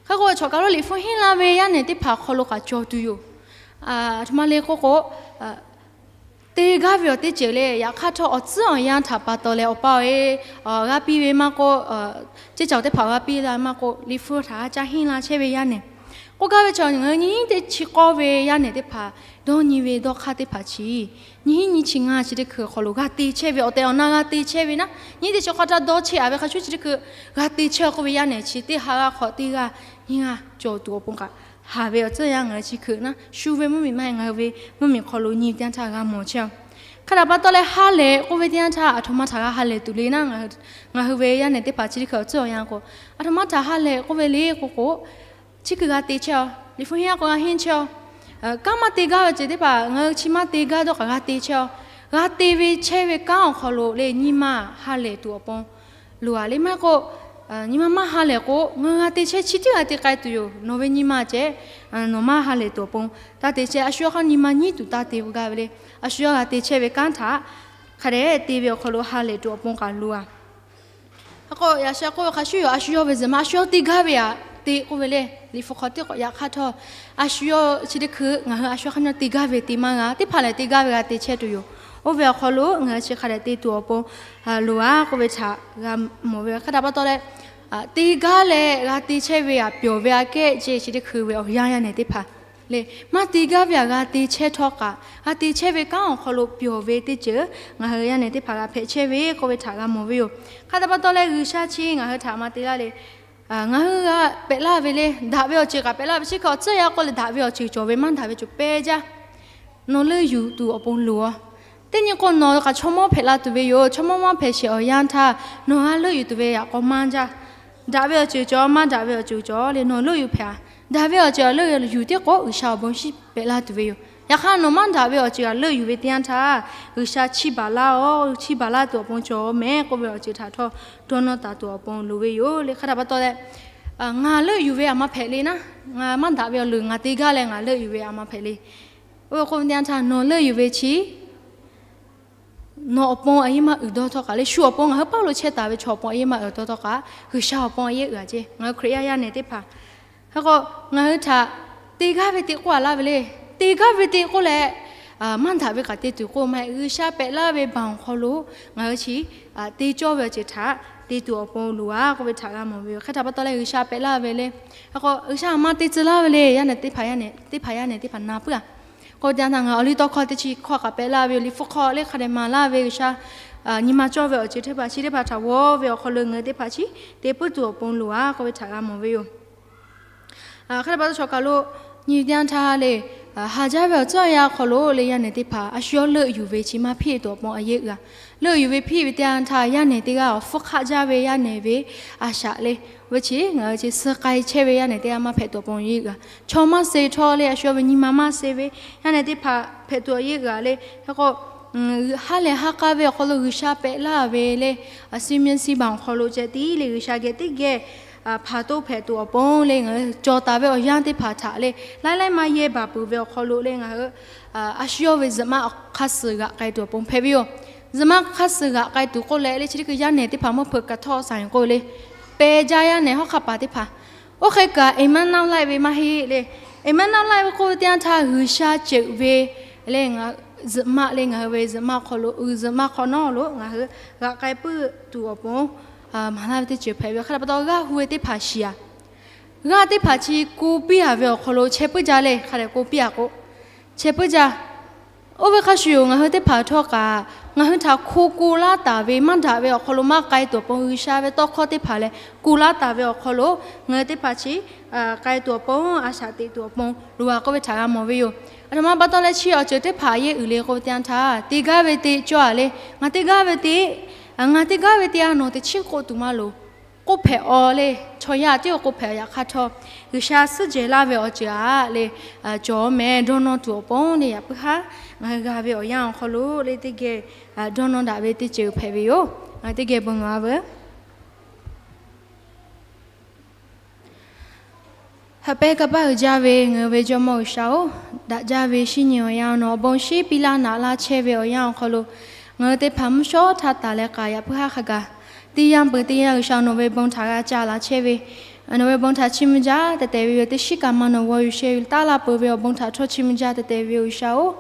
Hk'e k'o, chaw kaˬ lo liꞈ hpu henˇ laˇ ve yaˇ nehˬ teˇ hpaˍ hk'aw lo kaꞈ cawˬ tuˬ yoˬ. Aˬ htoꞈ ma le k'oˆ k'o, te gaˇ ve awˬ teˇ ceuˬ le. Yaꞈ hk'aˇ htawˇ, awˬ tcuhˉ awˬ yanˇ htaꞈ pa taw leh awˬ pa awˬ e g'a piˇ ve maˇ k'oˆ, ceˇ caˬ teˇ hpaˍ g'a piˇ la maˇ k'oˆ, liꞈ hpu htaꞈ g'a caˇ henˇ la chehˇ ve yaˇ nehˬ k'oˆ gaˇ ve chaw, ngaˬ hui nyiˇ teˇ chi k'awˇ ve yaˇ nehˬ teˇ hpaˍ dawˇ nyi ve dawˇ hk'aˇ teˇ hpaˍ chi nyiˇ hinˉ nyiˇ chi ngaˇ chi teˇ hkui awˬ hk'aw lo g'a te chehˇ ve, awˬ tehˬ awˬ na g'a te chehˇ ve naˉ, nyiˇ teˇ chi k'awˇ htaˇ dawˇ chehˇ a ve hk'a shuˉ chi teˇ hkui g'a te chehˇ k'oˆ ve yaˇ nehˬ chi teˇ ha g'aˇ hk'awꞈ teˇ g'aˇ nyiˇ g'aˇ cawˬ tuˬ awˬ pon kaꞈ haˍ ve awˬ tcuhˉ yanˇ ngaˬ hui chi hkui naˉ, shu ve mvuhˇmiˬ maˇ heˆ, ngaˬ hui ve mvuhˇmiˬ hk'aw lo nyi ve teˇ yanˇ htaˇ g'a mawˬ chehˇ-aw. Hk'e htaꞈ pa taw leh ha lehˬ k'oˆ ve teˇ yanˇ htaˇ aˬ htoꞈ ma htaꞈ g'a ha lehˬ tuˬ le naˉ, ngaˬ hui ve yaˇ nehˬ teˇ hpaˍ chi teˇ hkui awˬ tcuhˉ awˬ yanˇ k'o, aˬ htoꞈ ma htaꞈ ha lehˬ k'oˆ ve le k'oˆ k'o, chi hkui g'a te chehˇ-aw. Liꞈ hpu henˇ k'o g'a henˇ chehˇ-aw. Kanˉ maˇ te gaˇ ve ceuˬ teˇ hpaˍ ngaˬ hui chi maˇ te gaˇ dawˇ kaꞈ g'a te chehˇ-aw. G'a te ve chehˇ ve kanˉ awˬ hk'aw lo le nyi ma ha lehˬ tuˬ awˬ pon loˬ a le. Maˇ heˆ k'o, nyi ma maˇ ha lehˬ k'o, ngaˬ hui g'a te chehˇ chi tiˉ g'a te k'ai tuˬ yoˬ. Nawˬ ve nyi ma ceh nawˬ maˇ ha lehˬ tuˬ awˬ pon taˇ te chehˇ. A shu yawˇ hk'aˇ nyi ma nyiˉ tuˬ taˇ te k'oˆ gaˇ ve le. A shu yawˇ g'a te chehˇ ve kanˉ htaꞈ hk'a dehꞈ te ve awˬ hk'aw lo ha lehˬ tuˬ awˬ pon kaꞈ loˬ a. Hk'e k'o, yaꞈ sheh k'oˆ ve hk'a shuˉ yoˬ. A shu yawˇ ve zuhꞈ ma a shu yawˇ te gaˇ ve aꞈ te k'oˆ ve le. Liꞈ hpu hk'aw teˇ k'awꞈ yaꞈ hk'aˇ htawˇ, a shu yawˇ chi teˇ hkui ngaˬ hui a shu hk'aˇ nawˇ te gaˇ ve te maˇ g'a. Teˇ hpaˍ lehˬ te gaˇ ve g'a te chehˇ tuˬ yoˬ. Oˇ ve awˬ hk'aw lo ngaˬ hui chi hk'a dehꞈ te tuˬ awˬ pon loˍ a k'oˆ ve htaꞈ g'a mawˬ ve. Hk'e htaꞈ pa taw leh, te gaˇ leh g'a te chehˇ ve htaꞈ pyawˬ ve aꞈ kehˉ ce chi teˇ hkui ve awˬ yanˇ yaˇ nehˬ teˇ hpaˍ le, maˇ te gaˇ ve htaꞈ g'a te chehˇ htawˇ kaꞈ, g'a te chehˇ ve kanˉ awˬ hk'aw lo pyawˬ ve teˇ ceuˬ ngaˬ hui yaˇ nehˬ teˇ hpaˍ g'a hpehꞈ chehˇ ve k'oˆ ve htaꞈ g'a mawˬ ve yoˬ. Hk'e htaꞈ pa taw leh G'uiˬsha chi ngaˬ hui htaꞈ maˇ te laˇ le. Ngaˬ hui g'a pehꞈ laˇ ve le, daꞈ ve awˬ ceuˬ kaꞈ pehꞈ laˇ ve chi hk'e awˬ tcuhˉ yaˇ k'oˆ leh daꞈ ve awˬ ceuˬ cawˬ ve maˇ daꞈ ve cawˬ pehˇ jaˇ. Nawˬ leuˆ yuˬ tuˬ awˬ pon loˍ a. Teˇ nyi k'o nawˬ kaꞈ chaw mawˇ hpehꞈ la tuˬ ve yoˬ. Chaw mawˇ maˇ hpehꞈ sheˍ awˬ yanˇ htaˇ nawˬ g'a leuˆ yuˬ tuˬ ve yaꞈ k'aw maˇ jaˇ. Daꞈ ve awˬ ceuˬ cawˬ, maˇ daꞈ ve awˬ ceuˬ cawˬ le nawˬ leuˆ yuˬ hpehꞈ a. Daꞈ ve awˬ ceuˬ leuˆ yuˬ teˇ k'o G'uiˬsha awˬ bon shinˉ pehꞈ laˇ tuˬ ve yoˬ. Yaꞈ hk'aˇ nawˬ maˇ daꞈ ve awˬ ceuˬ htaꞈ leuˆ yuˬ ve teˇ yanˇ htaˇ, G'uiˬsha chiˇ baˬ laˇ oˬ, chiˇ baˬ laˇ tuˬ awˬ pon cawˬ mehˍ k'oˆ ve awˬ ceuˬ htaꞈ htawˇ dawˇ nawˇ taˍ tuˬ awˬ pon loˍ ve yoˬ le. Hk'e htaꞈ pa taw leh, ngaˬ leuˆ yuˬ ve a maˇ hpehꞈ le naˉ, ngaˬ maˇ daꞈ ve awˬ leuˬ ngaˬ te gaˇ leh ngaˬ leuˆ yuˬ ve a maˇ hpehꞈ le. Oˇ ve k'oˆ ve teˇ yanˇ htaˇ nawˬ leuˆ yuˬ ve chi nawˬ awˬ pon a yehˉ maˇ uiˍ dawˇ htawˇ kaꞈ le, shu awˬ pon ngaˬ hui paˇ lo chehˇ taˍ ve chaw awˬ pon a yehˉ maˇ uiˍ dawˇ htawˇ kaꞈ, G'uiˬsha awˬ pon a yehˉ uiˍ a ce. Ngaˬ hui Hkriꞈ yaˇ yaˇ nehˬ teˇ hpaˍ hk'e k'o, ngaˬ hui htaꞈ te gaˇ ve te k'oˆ a laˇ ve le. Te gaˇ ve te k'oˆ leh, maˇ daꞈ ve kaꞈ te tuˬ k'oˆ maˇ heˆ. G'uiˬsha pehꞈ laˇ ve baˬ awˬ hk'aw lo ngaˬ hui chi te cawˇ ve awˬ ceuˬ htaꞈ te tuˬ awˬ pon loˍ a k'oˆ ve htaꞈ g'a mawˬ ve yoˬ. Hk'e htaꞈ pa taw leh G'uiˬsha pehꞈ laˇ ve le, hk'e k'o G'uiˬsha maˇ te tcuh laˇ ve le. Yaˇ nehˬ teˇ hpaˍ yaˇ nehˬ teˇ hpaˍ yaˇ nehˬ teˇ hpaˍ na puiˉ a. K'oˆ ve teˇ yanˇ htaˇ ngaˬ awˬ liˇ tawˇ hkawˇ teˇ chi hkawˇ kaꞈ pehꞈ laˇ ve yoˬ. Liꞈ hpu hk'aw le hk'a dehꞈ maˍ laˇ ve G'uiˬsha nyi ma cawˇ ve awˬ ceuˬ teˇ hpaˍ chi teˇ hpaˍ htaꞈ g'awˇ ve awˬ hk'aw lo ngaˬ hui teˇ hpaˍ chi te puiˉ tuˬ awˬ pon loˍ a k'oˆ ve htaꞈ g'a mawˬ ve yoˬ. Hk'e htaꞈ pa taw chaw kaˬ lo nyi teˇ yanˇ htaˇ le, haˍ jaˇ ve awˬ tcuhˉ awˬ yanˇ awˬ hk'aw lo le yaˇ nehˬ teˇ hpaˍ a shu yawˇ leuˆ yuˬ ve chi maˇ hpiˇ tuˬ awˬ pon a yehˉ uiˍ a. Leuˆ yuˬ ve hpiˇ ve teˇ yanˇ htaˇ yaˇ nehˬ teˇ g'aˇ awˬ hpfuhˇ hk'aˆ jaˇ ve yaˇ nehˬ ve a shaꞈ le, oˇ ve chi ngaˬ hui chi suh k'ai chehˇ ve yaˇ nehˬ teˇ g'aˇ maˇ hpehꞈ tuˬ awˬ pon yehˉ uiˍ a. Chaw maˇ suh htawˇ le a shu yawˇ ve nyi ma maˇ suh ve yaˇ nehˬ teˇ hpaˍ hpehꞈ tuˬ a yehˉ uiˍ a le. Hk'e k'o, ha lehˬ ha k'ai ve awˬ hk'aw lo G'uiˬsha pehꞈ laˇ ve le, a shu mehˆ shiˉ baˬ awˬ hk'aw lo ceh tiˉ le G'uiˬsha geh teˇ geh hpanˍ toˇ hpehꞈ tuˬ awˬ pon le ngaˬ hui cawˬ taˍ ve awˬ yanˇ teˇ hpaˍ htaꞈ le laiˉ laiˉ maˇ yehˇ baˬ peuˬ ve awˬ hk'aw lo le ngaˬ hui a shu yawˇ ve zuhꞈ maˆ hk'aˇ suh g'aꞈ k'ai tuˬ awˬ pon hpehꞈ ve yoˬ. Zuhꞈ maˆ hk'aˇ suh g'aꞈ k'ai tuˬ k'oˆ leh le chi teˇ hkui yaˇ nehˬ teˇ hpaˍ mvuhˇ hpeuꞈ kaꞈ htawˇ saˍ k'oˆ le, pehˬ jaˇ yaˇ nehˬ hawˉ hk'aˇ paˍ teˇ hpaˍ. Oˇ hk'e kaꞈ Emmanuel laiˉ ve maˇ heˆ le. Emmanuel laiˉ ve k'oˆ ve teˇ yanˇ htaˇ G'uiˬsha ceuˬ ve le, zuhꞈ maˆ le ngaˬ hui ve zuhꞈ maˆ hk'aw lo, zuhꞈ maˆ hk'awꞈ nawˉ lo ngaˬ hui g'aꞈ k'ai puiˉ tuˬ awˬ pon maˍ laˇ ve teˇ ceuˬ hpehꞈ ve. Hk'e htaꞈ pa taw g'aˇ hu ve teˇ hpaˍ shiˍ a. G'aˇ teˇ hpaˍ chi ko piˇ a ve awˬ hk'aw lo chehˇ puiˉ jaˇ le. Hk'a dehꞈ ko piˇ a k'o, chehˇ puiˉ jaˇ. Oˇ ve hk'a shuˍ yoˬ, ngaˬ hui teˇ hpaˍ htawˇ kaꞈ ngaˬ hui htaꞈ hko ko laˇ taˍ ve maˇ daꞈ ve awˬ hk'aw lo maˇ k'ai tuˬ awˬ pon G'uiˬsha ve tawˇ hkawˇ teˇ hpaˍ leh ko laˇ taˍ ve awˬ hk'aw lo ngaˬ hui teˇ hpaˍ chi k'ai tuˬ awˬ pon a shaꞈ teꞈ tuˬ awˬ pon loˍ a k'oˆ ve htaꞈ g'a mawˬ ve yoˬ. Aˬ htoꞈ ma pa taw leh chi awˬ ceuˬ teˇ hpaˍ yehˇ uiˍ le k'oˆ ve teˇ yanˇ htaˇ te gaˇ ve te cawˇ a le. Ngaˬ te gaˇ ve te, ngaˬ te gaˇ ve teˇ yanˇ nawˬ teꞈ chiˉ k'oˆ tuˬ maˇ loˍ k'oˆ hpehꞞ aw le. Chaw yaˇ tiˉ k'oˆ hpehꞈ yaꞈ hk'aˇ htawˇ, G'uiˬsha suhˉ jehˬ laˇ ve awˬ ceuˬ aꞈ le, cawˬ meh dawˇ nawˇ tuˬ awˬ pon le yaꞈ puiˉ haˉ ngaˬ hui g'a ve awˬ yanˇ awˬ hk'aw lo le teˇ geh dawˇ nawˇ daꞈ ve teˇ ceuˬ hpehꞈ ve yoˬ. Ngaˬ hui teˇ geh bon lawˬ a veuˬ. Haꞈ pehnˇ kanˇ paˆ uiˍ jaˇ ve ngaˬ hui ve Jawˇmawˇ G'uiˬsha-oˬ, daꞈ jaˇ ve shinˉ nyi awˬ yanˇ nawˬ awˬ bon shinˉ piˇ laˇ naꞈ laˇ chehˇ ve awˬ yanˇ awˬ hk'aw lo, ngaˬ hui teˇ hpaˍ mvuhˇ shawˉ htaˇ taˍ leh k'aˍ yaꞈ puiˉ haˉ hk'a gaˬ, teˇ yanˇ peuˬ teˇ yanˇ G'uiˬsha nawˬ ve bon htaꞈ g'a ca laˬ chehˇ ve, nawˬ ve bon htaꞈ chiˇ mvuh jaˇ tehꞈ tehꞈ ve yoˬ. Teˇ shiˉ kaꞈ maˇ nawˬ g'aw yuˬ sheh yuˬ taˉ laˇ peuˬ ve awˬ bon htaꞈ htawˇ chiˇ mvuh jaˇ tehꞈ tehꞈ ve yoˬ G'uiˬsha-oˬ.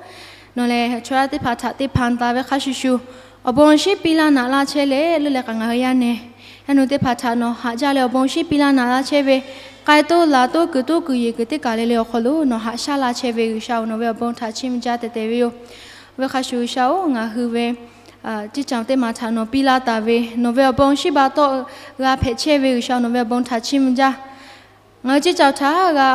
Nawˬ lehˬ chaw yaˇ teˇ hpaˍ htaꞈ te hpanˍ taˍ ve hk'a shuˍ shuˍ, awˬ bon shinˉ piˇ laˇ naꞈ laˇ chehˇ leh leuˉ leh kaꞈ ngaˬ hui yaˇ nehˬ yaˇ nu teˇ hpaˍ htaꞈ nawˬ haꞈ jaˇ leh awˬ bon shinˉ piˇ laˇ naꞈ laˇ chehˇ ve, k'ai toˇ laˬ toˇ kuiˬ toˇ kuiˬ yeˬ kuiˬ teˇ kaˬ le le awˬ hk'aw lo nawˬ haꞈ shaˉ laˇ chehˇ ve G'uiˬsha-oˬ, nawˬ ve awˬ bon htaꞈ chiˇ mvuh jaˇ tehꞈ tehꞈ ve yoˬ. Oˇ ve hk'a shuˍ G'uiˬsha-oˬ, ngaˬ hui ve ceˇ caoˬ teˇ maˬ htaꞈ nawˬ piˇ laˇ taˍ ve, nawˬ ve awˬ bon shinˉ ba tawˆ g'a hpehꞈ chehˇ ve G'uiˬsha nawˬ ve awˬ bon htaꞈ chiˇ mvuh jaˇ. Ngaˬ hui ceˇ caoˬ htaꞈ g'a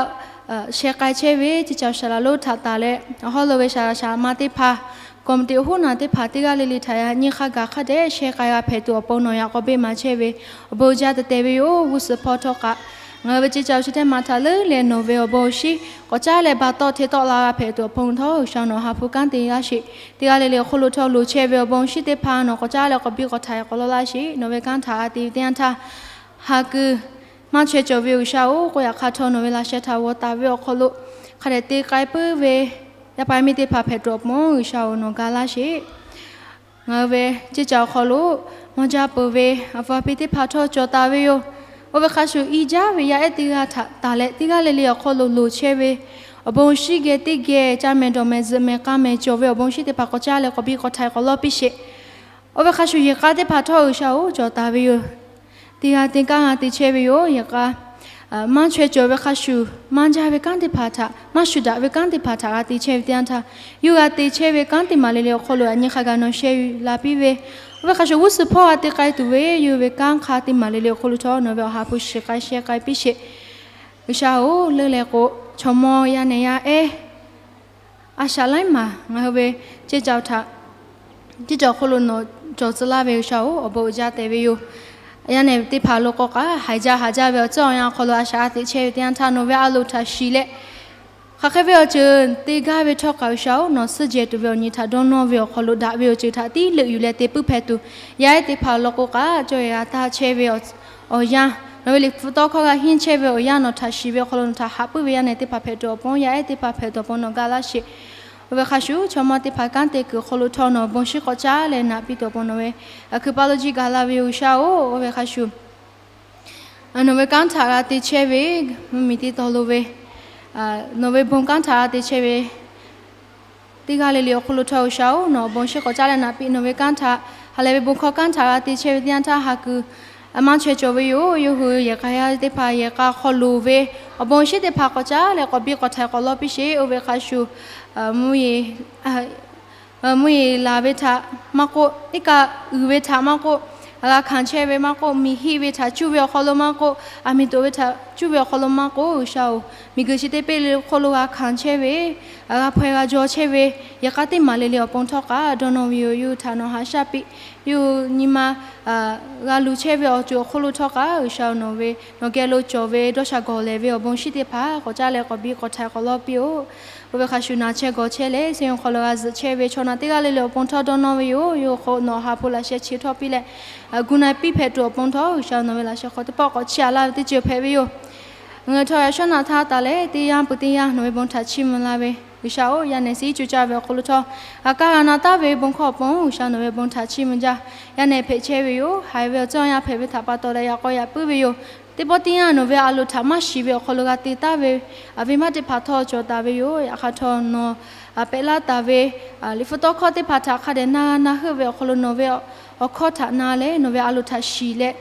sheh k'ai chehˇ ve ceˇ caoˬ shaˍ laꞈ lonˉ htaꞈ taˍ leh, awˬ hawˉ lo ve shaˍ laꞈ shaˍ laꞈ ma teˇ hpaˍ, kawˍ miˍ teꞈ hoˉ naˬ teˇ hpaˍ teˇ g'aˇ le le htaꞈ yaꞈ nyi hk'a gaˬ hk'a dehꞈ sheh k'ai g'a hpehꞈ tuˬ awˬ pon nawˬ yaꞈ k'aw beˆ maˍ chehˇ ve awˬ bon jaˇ tehꞈ tehꞈ ve yoˬ. G'uˇ suhˍ hpawˇ htawˇ kaꞈ ngaˬ hui ve ceˇ caoˬ chi teˇ maˬ htaꞈ leuˉ leh nawˬ ve awˬ bon awˬ shinˉ k'awꞈ caˉ leh ba tawˆ hteˇ tawˆ la g'a hpehꞈ tuˬ awˬ pon htawˇ G'uiˬsha nawˬ ha hpu kanˉ te laˇ sheˍ. Teˇ g'aˇ le le awˬ hk'oˆ lo htawˇ loˍ chehˇ ve awˬ bon awˬ shinˉ teˇ hpaˍ nawˬ k'awꞈ caˉ leh k'awꞈ biˇ k'awꞈ htaꞈ k'awꞈ lawˇ laˇ sheˍ. Nawˬ ve kanˉ htaꞈ a te ve teˇ yanˇ htaˇ, ha kuiˬ maˇ chaweh cawˬ ve G'uiˬsha-oˬ, k'oˆ yaꞈ hk'aˇ htawˇ nawˬ ve laꞈ sheh htaꞈ g'aw taˍ ve awˬ hk'aw lo hk'a dehꞈ te k'ai puiˉ ve yaˇ paˍ yaˇ miˇ teˇ hpaˍ hpehꞈ tuˬ awˬ pon G'uiˬsha-oˬ, nawˬ ga laˇ sheˍ. Ngaˬ hui ve ceˇ caoˬ awˬ hk'aw lo mawˇ jaˇ peuˬ ve awˬ pa awˬ pi teˇ hpaˍ htawˇ cawˬ taˍ ve yoˬ. Oˇ ve hk'a shuˍ, i jaˇ ve yaˇ ehˉ teˇ g'aˇ htaꞈ taˍ leh, teˇ g'aˇ le le awˬ hk'aw lo loˍ chehˇ ve awˬ bon shinˉ geh teˇ geh caˇ meh dawˬ meh zuhꞈ meh k'aˇ meh cawˬ ve awˬ bon shinˉ teˇ hpaˍ k'awꞈ caˉ leh k'awꞈ biˇ k'awꞈ htaiˍ k'awꞈ lawˇ piˇ sheˍ. Oˇ ve hk'a shuˍ, yehˬ k'a teˇ hpaˍ htawˇ G'uiˬsha-oˬ, cawˬ taˍ ve yoˬ. Teˇ g'aˇ teˇ kanˉ g'a te chehˇ ve yoˬ. Yehˬ k'a maˇ chaweh cawˬ ve hk'a shuˍ, maˇ jaˇ ve kanˉ teˇ hpaˍ htaꞈ, maˇ shuˍ daꞈ ve kanˉ teˇ hpaˍ htaꞈ g'a te chehˇ ve teˇ yanˇ htaˇ, yawˇ g'a te chehˇ ve kanˉ teˇ maˬ le le awˬ hk'aw lo aˬ nyi hk'a gaˬ nawˬ sheh yuˬ la piˇ ve, oˇ ve hk'a shuˍ g'uˇ suhˍ hpawˇ g'a te k'ai tuˬ ve yawˇ ve kanˉ hk'a teˇ maˬ le le awˬ hk'aw lo htawˇ nawˬ ve awˬ ha hpu shiˍ k'ai sheh k'ai piˇ sheˍ. G'uiˬsha-oˬ, leuˉ leh k'o, chaw mawˇ yaˇ nehˬ yaˇ ehˉ a shaꞈ laiˉ maˬ ngaˬ hui ve ceˇ caoˬ htaꞈ ceˇ caoˬ awˬ hk'aw lo nawˬ cawˬ tcuh laˇ ve G'uiˬsha-oˬ, awˬ bon uiˍ jaˇ tehꞈ ve yoˬ. Yaˇ nehˬ teˇ hpaˍ lo k'o kaꞈ, haiˬ jaˇ haˍ jaˇ ve awˬ tcuhˉ awˬ yanˇ awˬ hk'aw lo a shaꞈ a teꞈ chehˇ ve teˇ yanˇ htaˇ, nawˬ ve a loˍ htaꞈ shiˍ leh, hk'aˬ hk'e ve awˬ ceuˬ te gaˇ ve htawˇ kaꞈ G'uiˬsha-oˬ, nawˬ suhˉ jehˬ tuˬ ve awˬ nyi htaꞈ dawˇ nawˇ ve awˬ hk'aw lo daꞈ ve awˬ ceuˬ htaꞈ tiˉ leuꞈ yuˬ leh te puiˉ hpehꞈ tuˬ, yaˇ ehˉ teˇ hpaˍ lo k'o kaꞈ cawˇ yehˬ g'a taˇ chehˇ ve awˬ yanˇ, nawˬ ve liꞈ hpu tawˇ hkawˇ g'a henˇ chehˇ ve awˬ yanˇ, nawˬ htaꞈ shiˍ ve awˬ hk'aw lo nawˬ htaꞈ haꞈ puiˉ ve yaˇ nehˬ teˇ hpaˍ hpehꞈ tuˬ awˬ pon, yaˇ ehˉ teˇ hpaˍ hpehꞈ tuˬ awˬ pon nawˬ ga laˇ sheˍ. Oˇ ve hk'a shuˍ, chaw mawˇ teˇ hpaˍ kanˉ te kuiˬ awˬ hk'aw lo htawˇ nawˬ awˬ bon shinˉ k'awꞈ caˉ leh naꞈ piˇ tuˬ awˬ pon nawˬ ve kuiˬ paˇ lo jiˇ gaˬ la ve yoˬ G'uiˬsha-oˬ. Oˇ ve hk'a shuˍ, nawˬ ve kanˉ htaꞈ g'a te chehˇ ve mvuhˇmiˬ teˇ tawn lo ve, nawˬ ve bon kanˉ htaꞈ g'a te chehˇ ve teˇ g'aˇ le le awˬ hk'aw lo htawˇ G'uiˬsha-oˬ, nawˬ awˬ bon shinˉ k'awꞈ caˉ leh naꞈ piˇ. Nawˬ ve kanˉ htaꞈ, ha lehˬ ve bon hkawˇ kanˉ htaꞈ g'a te chehˇ ve teˇ yanˇ htaˇ ha kuiˬ maˇ chaweh cawˬ ve yoˬ. Yawˇ hui yehˬ k'a yaˇ teˇ hpaˍ yehˬ k'a hk'aw loˍ ve awˬ bon shinˉ teˇ hpaˍ k'awꞈ caˉ leh k'awꞈ biˇ k'awꞈ htaiˍ k'awꞈ lawˇ piˇ sheˍ. Oˇ ve hk'a shuˍ, mvuhˇmiˬ laˬ ve htaꞈ maˇ k'oˆ, iˉ kaˆ uiˍ ve htaꞈ maˇ k'oˆ, g'a hkanˍ chehˇ ve maˇ k'oˆ, miˬ hiˆ ve htaꞈ cuˇ ve awˬ hk'aw lo maˇ k'oˆ, aˬ miˍ toꞈ ve htaꞈ cuˇ ve awˬ hk'aw lo maˇ k'oˆ, G'uiˬsha-oˬ, miˬguiˬ chi teˇ peˆ le hk'oˆ lo g'a hkanˍ chehˇ ve, g'a hpaweh g'a jaw chehˇ ve yehˬ k'a teˇ maˬ le le awˬ pon htawˇ kaꞈ dawˇ nawˇ ve yoˬ. Yawˇ hui htaꞈ nawˬ haꞈ shaˉ piˇ. Yawˇ hui nyi ma g'a luˬ chehˇ ve awˬ ceuˬ awˬ hk'aw lo htawˇ kaꞈ G'uiˬsha-oˬ, nawˬ ve nawˬ geh lo cawˬ ve dawˇ sha gawˬ lehˬ ve awˬ bon shinˉ teˇ hpaˍ k'awꞈ caˉ leh k'awꞈ biˇ k'awꞈ htaiˍ k'awꞈ lawˇ piˇ-oˬ. Oˇ ve hk'a shuˍ, naˬ chehˇ gawˬ chehˇ leh seˇ awˬ hk'aw lo g'a zuhꞈ chehˇ ve chaw naˬ teˇ g'aˇ le le awˬ pon htawˇ dawˇ nawˇ ve yoˬ. Yawˇ hui hk'oˆ nawˬ ha hpu laꞈ sheh chi htawˇ piˇ leh, gu na piˇ hpehꞈ tuˬ awˬ pon htawˇ G'uiˬsha nawˬ ve laꞈ sheh hk'aw teˇ pawˆ k'awꞈ chiˇ aꞈ laˇ ve teˇ ceuˬ hpehꞈ ve yoˬ. Ngaˬ hui htawˇ yaꞈ shawˉ naꞈ htaˇ taˍ leh teˇ yanˇ pui teˇ yanˇ nawˬ ve bon htaꞈ chiˇ mvuh laˇ ve G'uiˬsha-oˬ, yaˇ nehˬ seˍ iˉ co caˇ ve awˬ hk'aw lo htawˇ g'a kaˇ g'a na taˍ ve bon hkawˇ awˬ pon G'uiˬsha nawˬ ve bon htaꞈ chiˇ mvuh jaˇ. Yaˇ nehˬ hpehꞈ chehˇ ve yoˬ. Haiˬ ve awˬ ceuˬ awˬ yanˇ hpehꞈ ve htaꞈ pa taw leh yaꞈ k'aw yaꞈ puiˉ ve yoˬ. Teˇ pawˆ teˇ yanˇ nawˬ ve a loˍ htaꞈ maˇ shiˍ ve awˬ hk'aw lo g'a te taˍ ve venˇbaˆ teˇ hpaˍ htawˇ cawˬ taˍ ve yoˬ. Yaꞈ hk'aˇ htawˇ nawˬ pehꞈ laˇ taˍ ve liꞈ hpu tawˇ hkawˇ teˇ hpaˍ htaꞈ hk'a dehꞈ na g'a na heuˆ ve awˬ hk'aw lo nawˬ ve awˬ hkawˇ htaꞈ na leh nawˬ ve a loˍ htaꞈ shiˍ leh,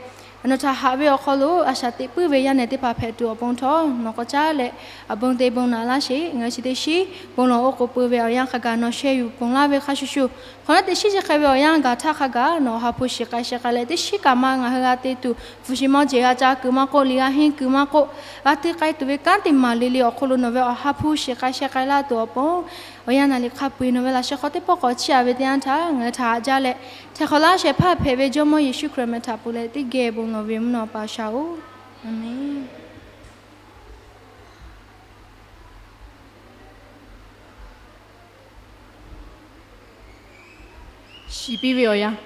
nawˬ htaꞈ haꞈ ve awˬ hk'aw lo a shaꞈ teꞈ puiˉ ve yaˇ nehˬ teˇ hpaˍ hpehꞈ tuˬ awˬ pon htawˇ nawˬ k'awꞈ caˉ leh, awˬ bon te bon naꞈ laˇ sheˍ. Ngaˬ hui chi teˇ shiˉ bon lawˬ oˇ k'oˍ pui ve awˬ yanˇ hk'a gaˬ nawˬ sheh yuˬ ponˬ laˇ ve hk'a shuˍ shuˍ, hk'awꞈ nawˉ teˇ shiˉ chi hk'e ve awˬ yanˇ gaˬ htaˇ hk'a gaˬ nawˬ awˬ ha hpu shiˍ k'ai sheh k'ai leh, teˇ shiˉ kaꞈ maˇ ngaˬ hui g'a te tuˬ hpu shi mawˇ jeˬ g'a ca kuiˬ maˇ k'oˆ, liꞈ g'a henˇ kuiˬ maˇ k'oˆ, g'a te k'ai tuˬ ve kanˉ teˇ maˬ le le awˬ hk'aw lo nawˬ ve awˬ ha hpu shiˍ k'ai sheh k'ai laˇ tuˬ awˬ pon, awˬ yanˇ naˍ liꞈ hk'a peu-eˬ nawˬ ve laꞈ sheh hk'aw teˇ pawˆ k'awꞈ chiˇ aꞈ ve teˇ yanˇ htaˇ ngaˬ hui htaꞈ haꞈ jaˇ leh, htaiˍ hk'awꞈ laˇ shehˍ hpaˇ hpehꞈ ve Jawˇmawˇ Yeˍsuˆ Hkriꞈ meh htaꞈ pui leh teˇ geh bon lawˬ ve mvuhˇ naw pa G'uiˬsha-oˬ, Aˍmenˇ. Shiˍ piˇ ve awˬ yanˇ.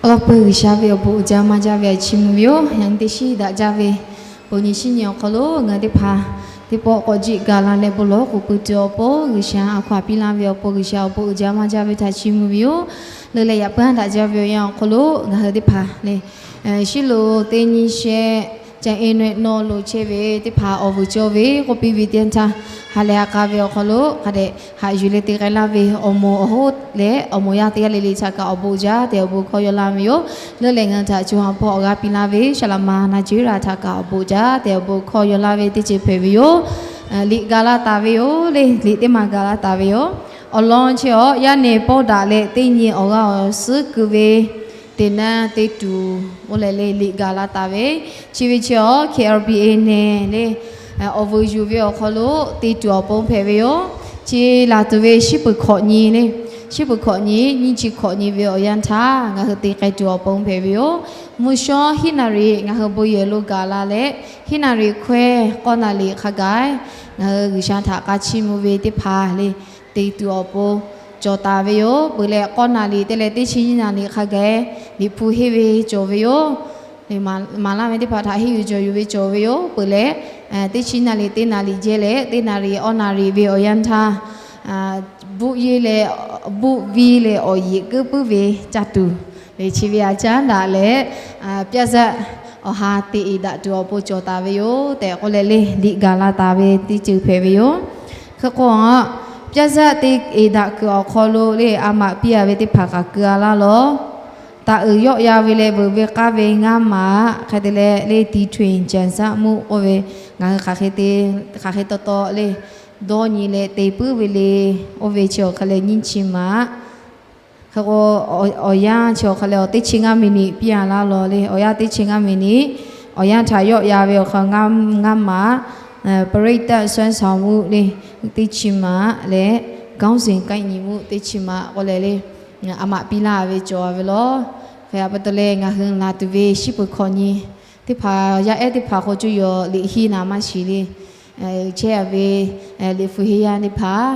Awˬ lawn peuˬ G'uiˬsha ve awˬ bon uiˍ jaˇ maˇ jaˇ ve htaꞈ chiˇ mvuh ve yoˬ. Yaꞈ nyi teˇ shiˉ daꞈ jaˇ ve bon nyi shinˉ nyi awˬ hk'aw lo ngaˬ hui teˇ hpaˍ teˇ pawˆ k'awꞈ jiˆ gaˬ la leh bon lawˬ k'oˍ pui tuˬ awˬ pon G'uiˬsha a hkaw-anˬ piˇ laˇ ve awˬ pon G'uiˬsha awˬ bon uiˍ jaˇ maˇ jaˇ ve htaꞈ chiˇ mvuh ve yoˬ. Leuˉ leh yaꞈ puiˉ daꞈ jaˇ ve awˬ yanˇ awˬ hk'aw lo ngaˬ hui teˇ hpaˍ lehˬ, Shiˉloꞈ teˇ nyi shehˆ ca e nehˆ nawˇ lo chehˇ ve teˇ hpaˍ awˬ vuiˬ cawˇ ve k'oˆ piˇ ve teˇ yanˇ htaˇ, ha lehˬ ha k'a ve awˬ hk'aw lo hk'a dehꞈ haꞈ yuˬ leh te k'ai laˇ ve awˬ moˍ awˬ hoˉ leh awˬ moˍ yaˇ teˇ g'aˇ le le htaꞈ kaꞈ awˬ bon jaˇ tehꞈ awˬ bon hkawˇ yaw laˇ ve yoˬ. Leuˉ leh ngaˬ hui htaꞈ co ha hpawˇ awˬ g'aˇ piˇ laˇ ve Saˍlaꞈ ma na Jeˍ raꞈ htaꞈ kaꞈ awˬ bon jaˇ tehꞈ awˬ bon hkawˇ yaw laˇ ve teˇ ceuˬ hpehꞈ ve yoˬ. Liꞈ ga laˇ taˍ ve yoˬ le, liꞈ teˇ maˬ ga laˇ taˍ ve yoˬ. Awˬ lawn chi awˬ, yaˇ nehˬ pawˇ daꞈ leh teˇ nyi awˬ g'aˇ awˬ suhˉ keu ve teˇ naˇ te tuˬ, oˇ lehˬ le liꞈ ga laˇ taˍ ve, chi ve chi awˬ K L B A nehˬ le awˬ vuiˬ yuˬ ve awˬ hk'aw lo te tuˬ awˬ pon hpehꞈ ve yoˬ. Chi laˬ tuˬ ve shiˉ peuˬ hkawꞈ nyi le, shiˉ peuˬ hkawꞈ nyi nyiˇ chi hkawꞈ nyi ve awˬ yanˇ htaˇ ngaˬ hui te k'ai tuˬ awˬ pon hpehꞈ ve yoˬ. Mvuhˇ shawˉ hiˉ naˍ riˍ ngaˬ hui bon yehˬ lo gaˬ la leh, hiˉ naˍ riˍ hkawehˇ k'awˇ naˍ riˍ hk'a gaˬ ngaˬ hui G'uiˬsha htaꞈ k'a chiˇ mvuh ve teˇ hpaˍ le te tuˬ awˬ pon cawˬ taˍ ve yoˬ. Peuˬ leh k'awˇ naˍ riˍ te leh teˇ chi nyiˇ naˍ riˍ hk'a gaˬ Liꞈ hpu henˇ ve cawˬ ve yoˬ. Maˍ laˇ ve teˇ hpaˍ htaꞈ henˇ yuˬ cawˬ yuˬ ve cawˬ ve yoˬ. Peuˬ leh, teˇ chi naˍ riˍ teˇ naˍ riˍ jehˇ leh teˇ naˍ riˍ awˇ naˍ riˍ ve awˬ yanˇ htaˇ, buˆ yeˇ leh, buˆ viˇ leh awˬ yeꞈ keuˆ puiˉ ve caˇ tuˬ, chi ve a caˉ daꞈ leh, pyaˇ zaˆ awˬ ha te eˍ daꞈ tuˬ awˬ pon cawˬ taˍ ve yoˬ tehꞈ k'oˆ leh le, liꞈ gaˬ la taˍ ve teˇ ceuˬ hpehꞈ ve yoˬ. Hk'e k'o, pyaˇ zaˆ te eˍ daꞈ kuiˬ awˬ hk'aw lo le, a maꞈ piˇ a ve teˇ hpaˍ kaꞈ keu a laˇ lawˬ. Taˍ uiˍ yawˆ yan ve leh veuꞈ ve k'aˇ ve ngaˇ maꞈ hk'e te leh le, ti htu eˍ cehˬ zaˆ muˆ k'oˆ ve, ngaˬ hui hk'aˬ hk'e taw taw le, dawˇ nyi leh te puiˉ ve le, oˇ ve chi awˬ hk'e leh nyiˇ chi maꞈ. Hk'e k'o, awˬ yanˇ chi awˬ hk'e leh awˬ teˇ chi ngaˇ miˬ niꞈ piˇ a laˇ lawˬ le. Awˬ yanˇ teˇ chi ngaˇ miˬ niꞈ, awˬ yanˇ htaꞈ yawˆ yan ve awˬ hk'aw ngaˇ maꞈ, ပရိသတ်ဆွမ်းဆောင်မှု le, teˇ chi maꞈ leh, ခေါင်းစဉ်ကိုက်ညီမှု teˇ chi maꞈ k'oˆ leh le, a maꞈ piˇ laˇ ve cawˬ ve lawˬ. Hk'e a pa taw leh ngaˬ hui laˬ tuˬ ve shiˉ peuˬ hkawꞈ nyi teˇ hpaˍ, yaˇ ehˉ teˇ hpaˍ k'o cuˇ yawˬ liꞈ henˇ naˍ maˇ shiˍ le. Chehˇ a ve liꞈ hpu henˇ yaˇ teˇ hpaˍ,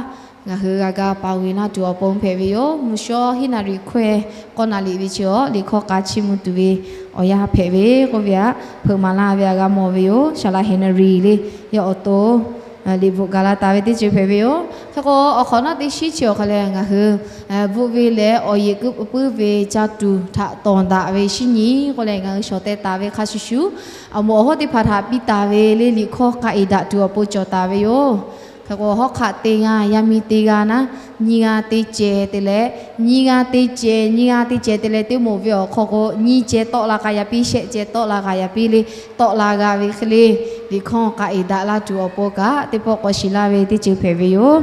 ngaˬ hui g'a ga pa ve laˇ tuˬ awˬ pon hpehꞈ ve yoˬ. Mvuhˇ shawˉ hiˉ naˍ riˍ hkawehˇ k'awˇ naˍ riˍ ve chi awˬ liꞈ hkawˇ k'a chiˇ mvuh tuˬ ve awˬ yanˇ hpehꞈ ve k'oˆ ve aꞈ, hpeuꞈ maˍ laˇ ve a g'a mawˬ ve yoˬ. Shaˍ laꞈ Henˍ naˍ riˍ le, yawˇ awˬ to liꞈ bvuhꞈ gaˬ la taˍ ve teˇ ceuˬ hpehꞈ ve yoˬ. Hk'e k'o, awˬ hk'awꞈ nawˉ teˇ shiˉ chi awˬ hk'e leh ngaˬ hui bvuhˆ ve leh awˬ yeꞈ keuˆ puiˉ ve caˇ tuˬ htaꞈ tawˍ daꞈ ve shiˉ nyi k'oˆ leh ngaˬ hui shawˍ teh taˍ ve hk'a shuˍ shuˍ, awˬ moˍ awˬ hawˉ teˇ hpaˍ htaꞈ piˇ taˍ ve le, liꞈ hkawˇ k'a eˍ daꞈ tuˬ awˬ pon cawˬ taˍ ve yoˬ. Hk'e k'o, hawˉ hk'aˆ teˇ g'aˇ, yaˇ miˇ teˇ g'aˇ naˉ, nyiˇ g'aˇ teˇ ceh te leh, nyiˇ g'aˇ teˇ ceh, nyiˇ g'aˇ teˇ ceh te leh teˇ moˍ ve awˬ hk'aw k'o, nyiˇ ceh tawˆ la k'a yaꞈ piˇ, shehˆ ceh tawˆ la k'a yaꞈ piˇ le, tawˆ la g'a ve hk'e le, liꞈ hkawˇ k'a eˍ daꞈ laˇ tuˬ awˬ pon kaꞈ teˇ pawˆ k'awꞈ shiˍ laˇ ve teˇ ceuˬ hpehꞈ ve yoˬ.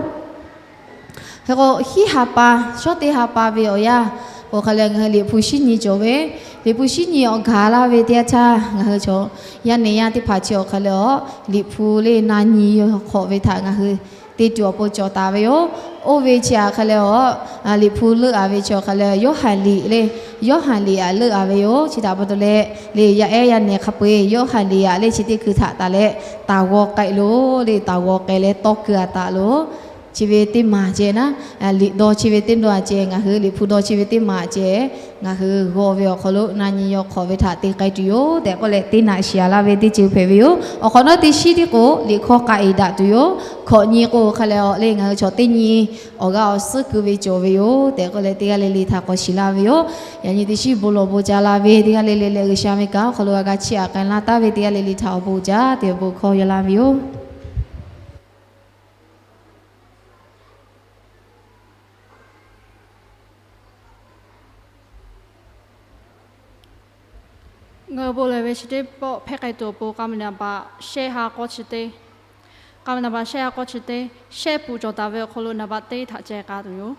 Hk'e k'o, hiˉ ha pa, shawˉ teˇ ha pa ve awˬ yanˇ k'o hk'a leh ngaˬ hui liꞈ hpu shiˉ nyi cawˬ ve, liꞈ hpu shiˉ nyi awˬ gaˬ laˇ ve teˇ yanˇ htaˇ ngaˬ hui chaw yaˇ nehˬ yaˇ teˇ hpaˍ chi awˬ hk'e leh awˬ liꞈ hpu le na nyi hk'awꞈ ve htaꞈ ngaˬ hui te tuˬ awˬ pon cawˬ taˍ ve yoˬ. Oˇ ve chi aꞈ hk'e leh awˬ liꞈ hpu leuˆ a ve chi awˬ hk'e leh Yoˇhanˬ liꞈ le, Yoˇhanˬ liꞈ aꞈ leuˆ a ve yoˬ. Chi htaꞈ pa taw leh le, yaˇ ehˉ yaˇ nehˬ hk'a peu-eˬ Yoˇhanˬ liꞈ aꞈ le chi teˇ hkui htaꞈ taˍ leh taˍ g'aw k'ai loˬ le, taˍ g'aw k'ai leh tawˇ keu a taˍ loˬ. Chi ve teˇ maˬ ceh naˉ, liꞈ dawˇ chi ve teˇ dawˇ a ceh, ngaˬ hui liꞈ hpu dawˇ chi ve teˇ maˬ ceh, ngaˬ hui g'aw ve awˬ hk'aw lo na nyi yaw hk'awꞈ ve htaꞈ te k'ai tuˬ yoˬ tehꞈ k'oˆ leh, teˇ naꞈ shiˍ a laˇ ve teˇ ceuˬ hpehꞈ ve yoˬ. Awˬ hk'awꞈ nawˉ teˇ shiˉ tiˉ k'o, liꞈ hkawˇ k'a eˍ daꞈ tuˬ yoˬ. Hkawꞈ nyi k'o hk'a leh awˬ le, ngaˬ hui chaw teˇ nyi awˬ g'aˇ awˬ suhˉ keu ve cawˬ ve yoˬ tehꞈ k'oˆ leh, teˇ g'aˇ le le htaꞈ k'awꞈ shiˍ laˇ ve yoˬ. Yaꞈ nyi teˇ shiˉ bon lawˬ bon ca la ve teˇ g'aˇ le le leh, G'uiˬsha ve kanˉ awˬ hk'aw lo g'a g'a chiˇ aꞈ k'ai laˇ taˍ ve teˇ g'aˇ le le htaꞈ awˬ bon jaˇ te awˬ bon hkawˇ yaw laˇ ve yoˬ. Ngaˬ hui bon lehˬ ve chi teˇ pawˆ hpehˇ k'ai tuˬ awˬ pon k'a meuꞈ naˍ baꞈ shehˆ ha k'awˇ chi teˇ, k'a meuꞈ naˍ baꞈ shehˆ ha k'awˇ chi teˇ, shehˆ puˍ cawˬ taˍ ve awˬ hk'aw lo naˍ baꞈ teˇ htaꞈ ceh k'a tuˬ yoˬ.